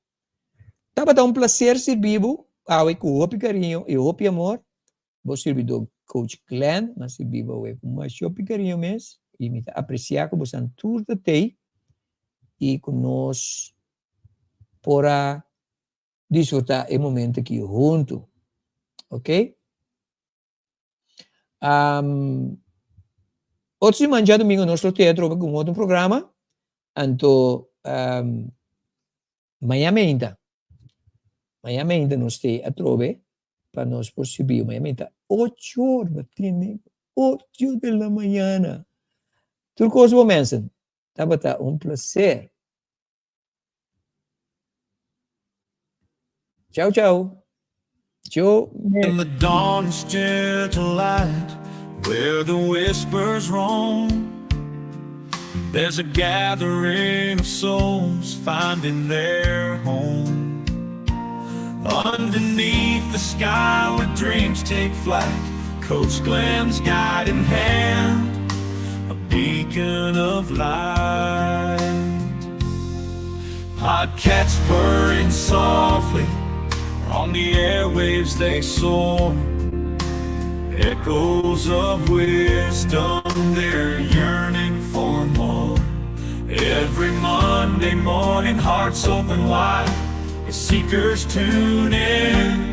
Tabata un placer sirbi bo awe ku hopi cariño y hopi amor. Bo sirbidó Coach Glenn, m'a sirbi bo awe ku masha hopi kariño mes i mi ta apresiá ku bosan tur ta tei i ku nos por a disfrutá e momento aki huntu. Ok? Um, otro siman djadumingu nos lo tei atrobe ku un otro programa, anto um, Maña meinta, maña meinta nos stay atrobe pa nos por subi. Maña meinta ocho or, bo tende, ocho de la mañana. Tur cos bo mensen, tabata un placer. Chao chao. Yo me. In the dawn's gentle light, where the whispers roam, there's a gathering of souls finding their home. Underneath the sky where dreams take flight, Coach Glenn's guiding hand, a beacon of light. Podcasts purring softly, on the airwaves they soar. Echoes of wisdom, they're yearning for more. Every Monday morning, hearts open wide as seekers tune in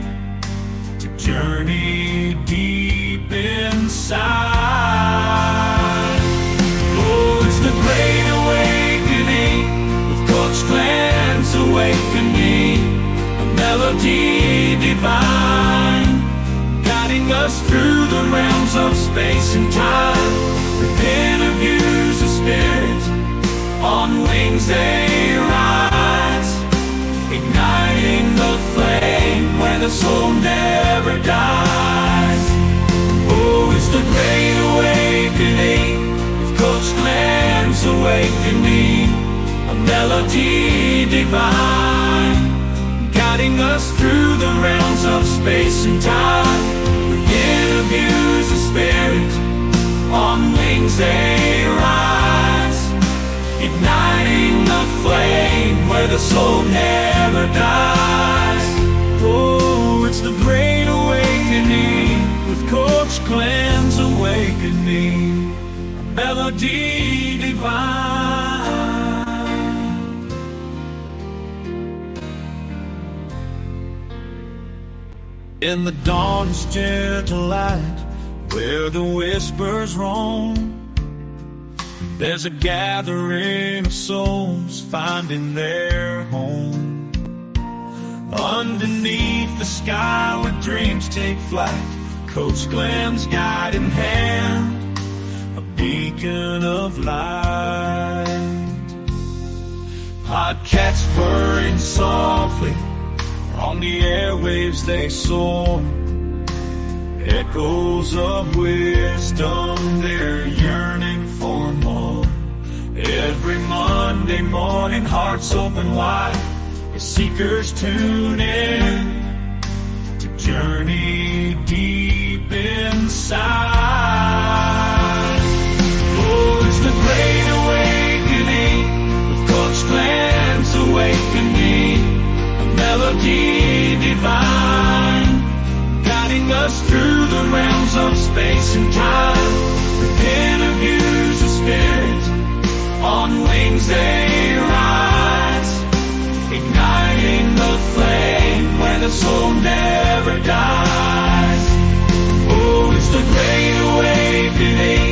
to journey deep inside. Oh, it's the great awakening with Coach Glenn's awakening, a melody divine, guiding us through the realms of space and time. With interviews of spirit, on wings they rise, igniting the flame where the soul never dies. Oh, it's the great awakening with Coach Glenn's awakening, a melody divine, guiding us through the realms of space and time. With interviews of spirit, on wings they rise, igniting the flame where the soul never dies. Oh, it's the great awakening with Coach Glenn's awakening, a melody divine. In the dawn's gentle light, where the whispers roam, there's a gathering of souls finding their home. Underneath the sky where dreams take flight, Coach Glenn's guiding hand, a beacon of light. Podcasts purring softly, on the airwaves they soar. Echoes of wisdom, they're yearning for more. Every Monday morning, hearts open wide, as seekers tune in to journey deep inside. Oh, it's the great awakening with Coach Glenn's awakening, a melody divine, guiding us through the realms of space and time. With interviews of spirit, on wings they rise, igniting the flame where the soul never dies. Oh, it's the great awakening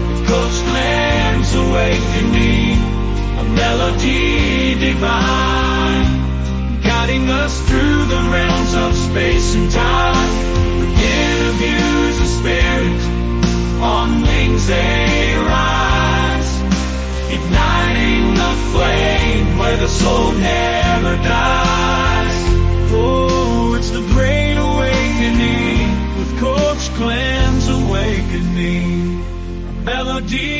with Coach Glenn's awakening, a melody divine, guiding us through the realms of space and time. With interviews of spirit, on wings they rise, igniting the flame where the soul never dies. Oh, it's the great awakening with Coach Glenn's awakening, a melody.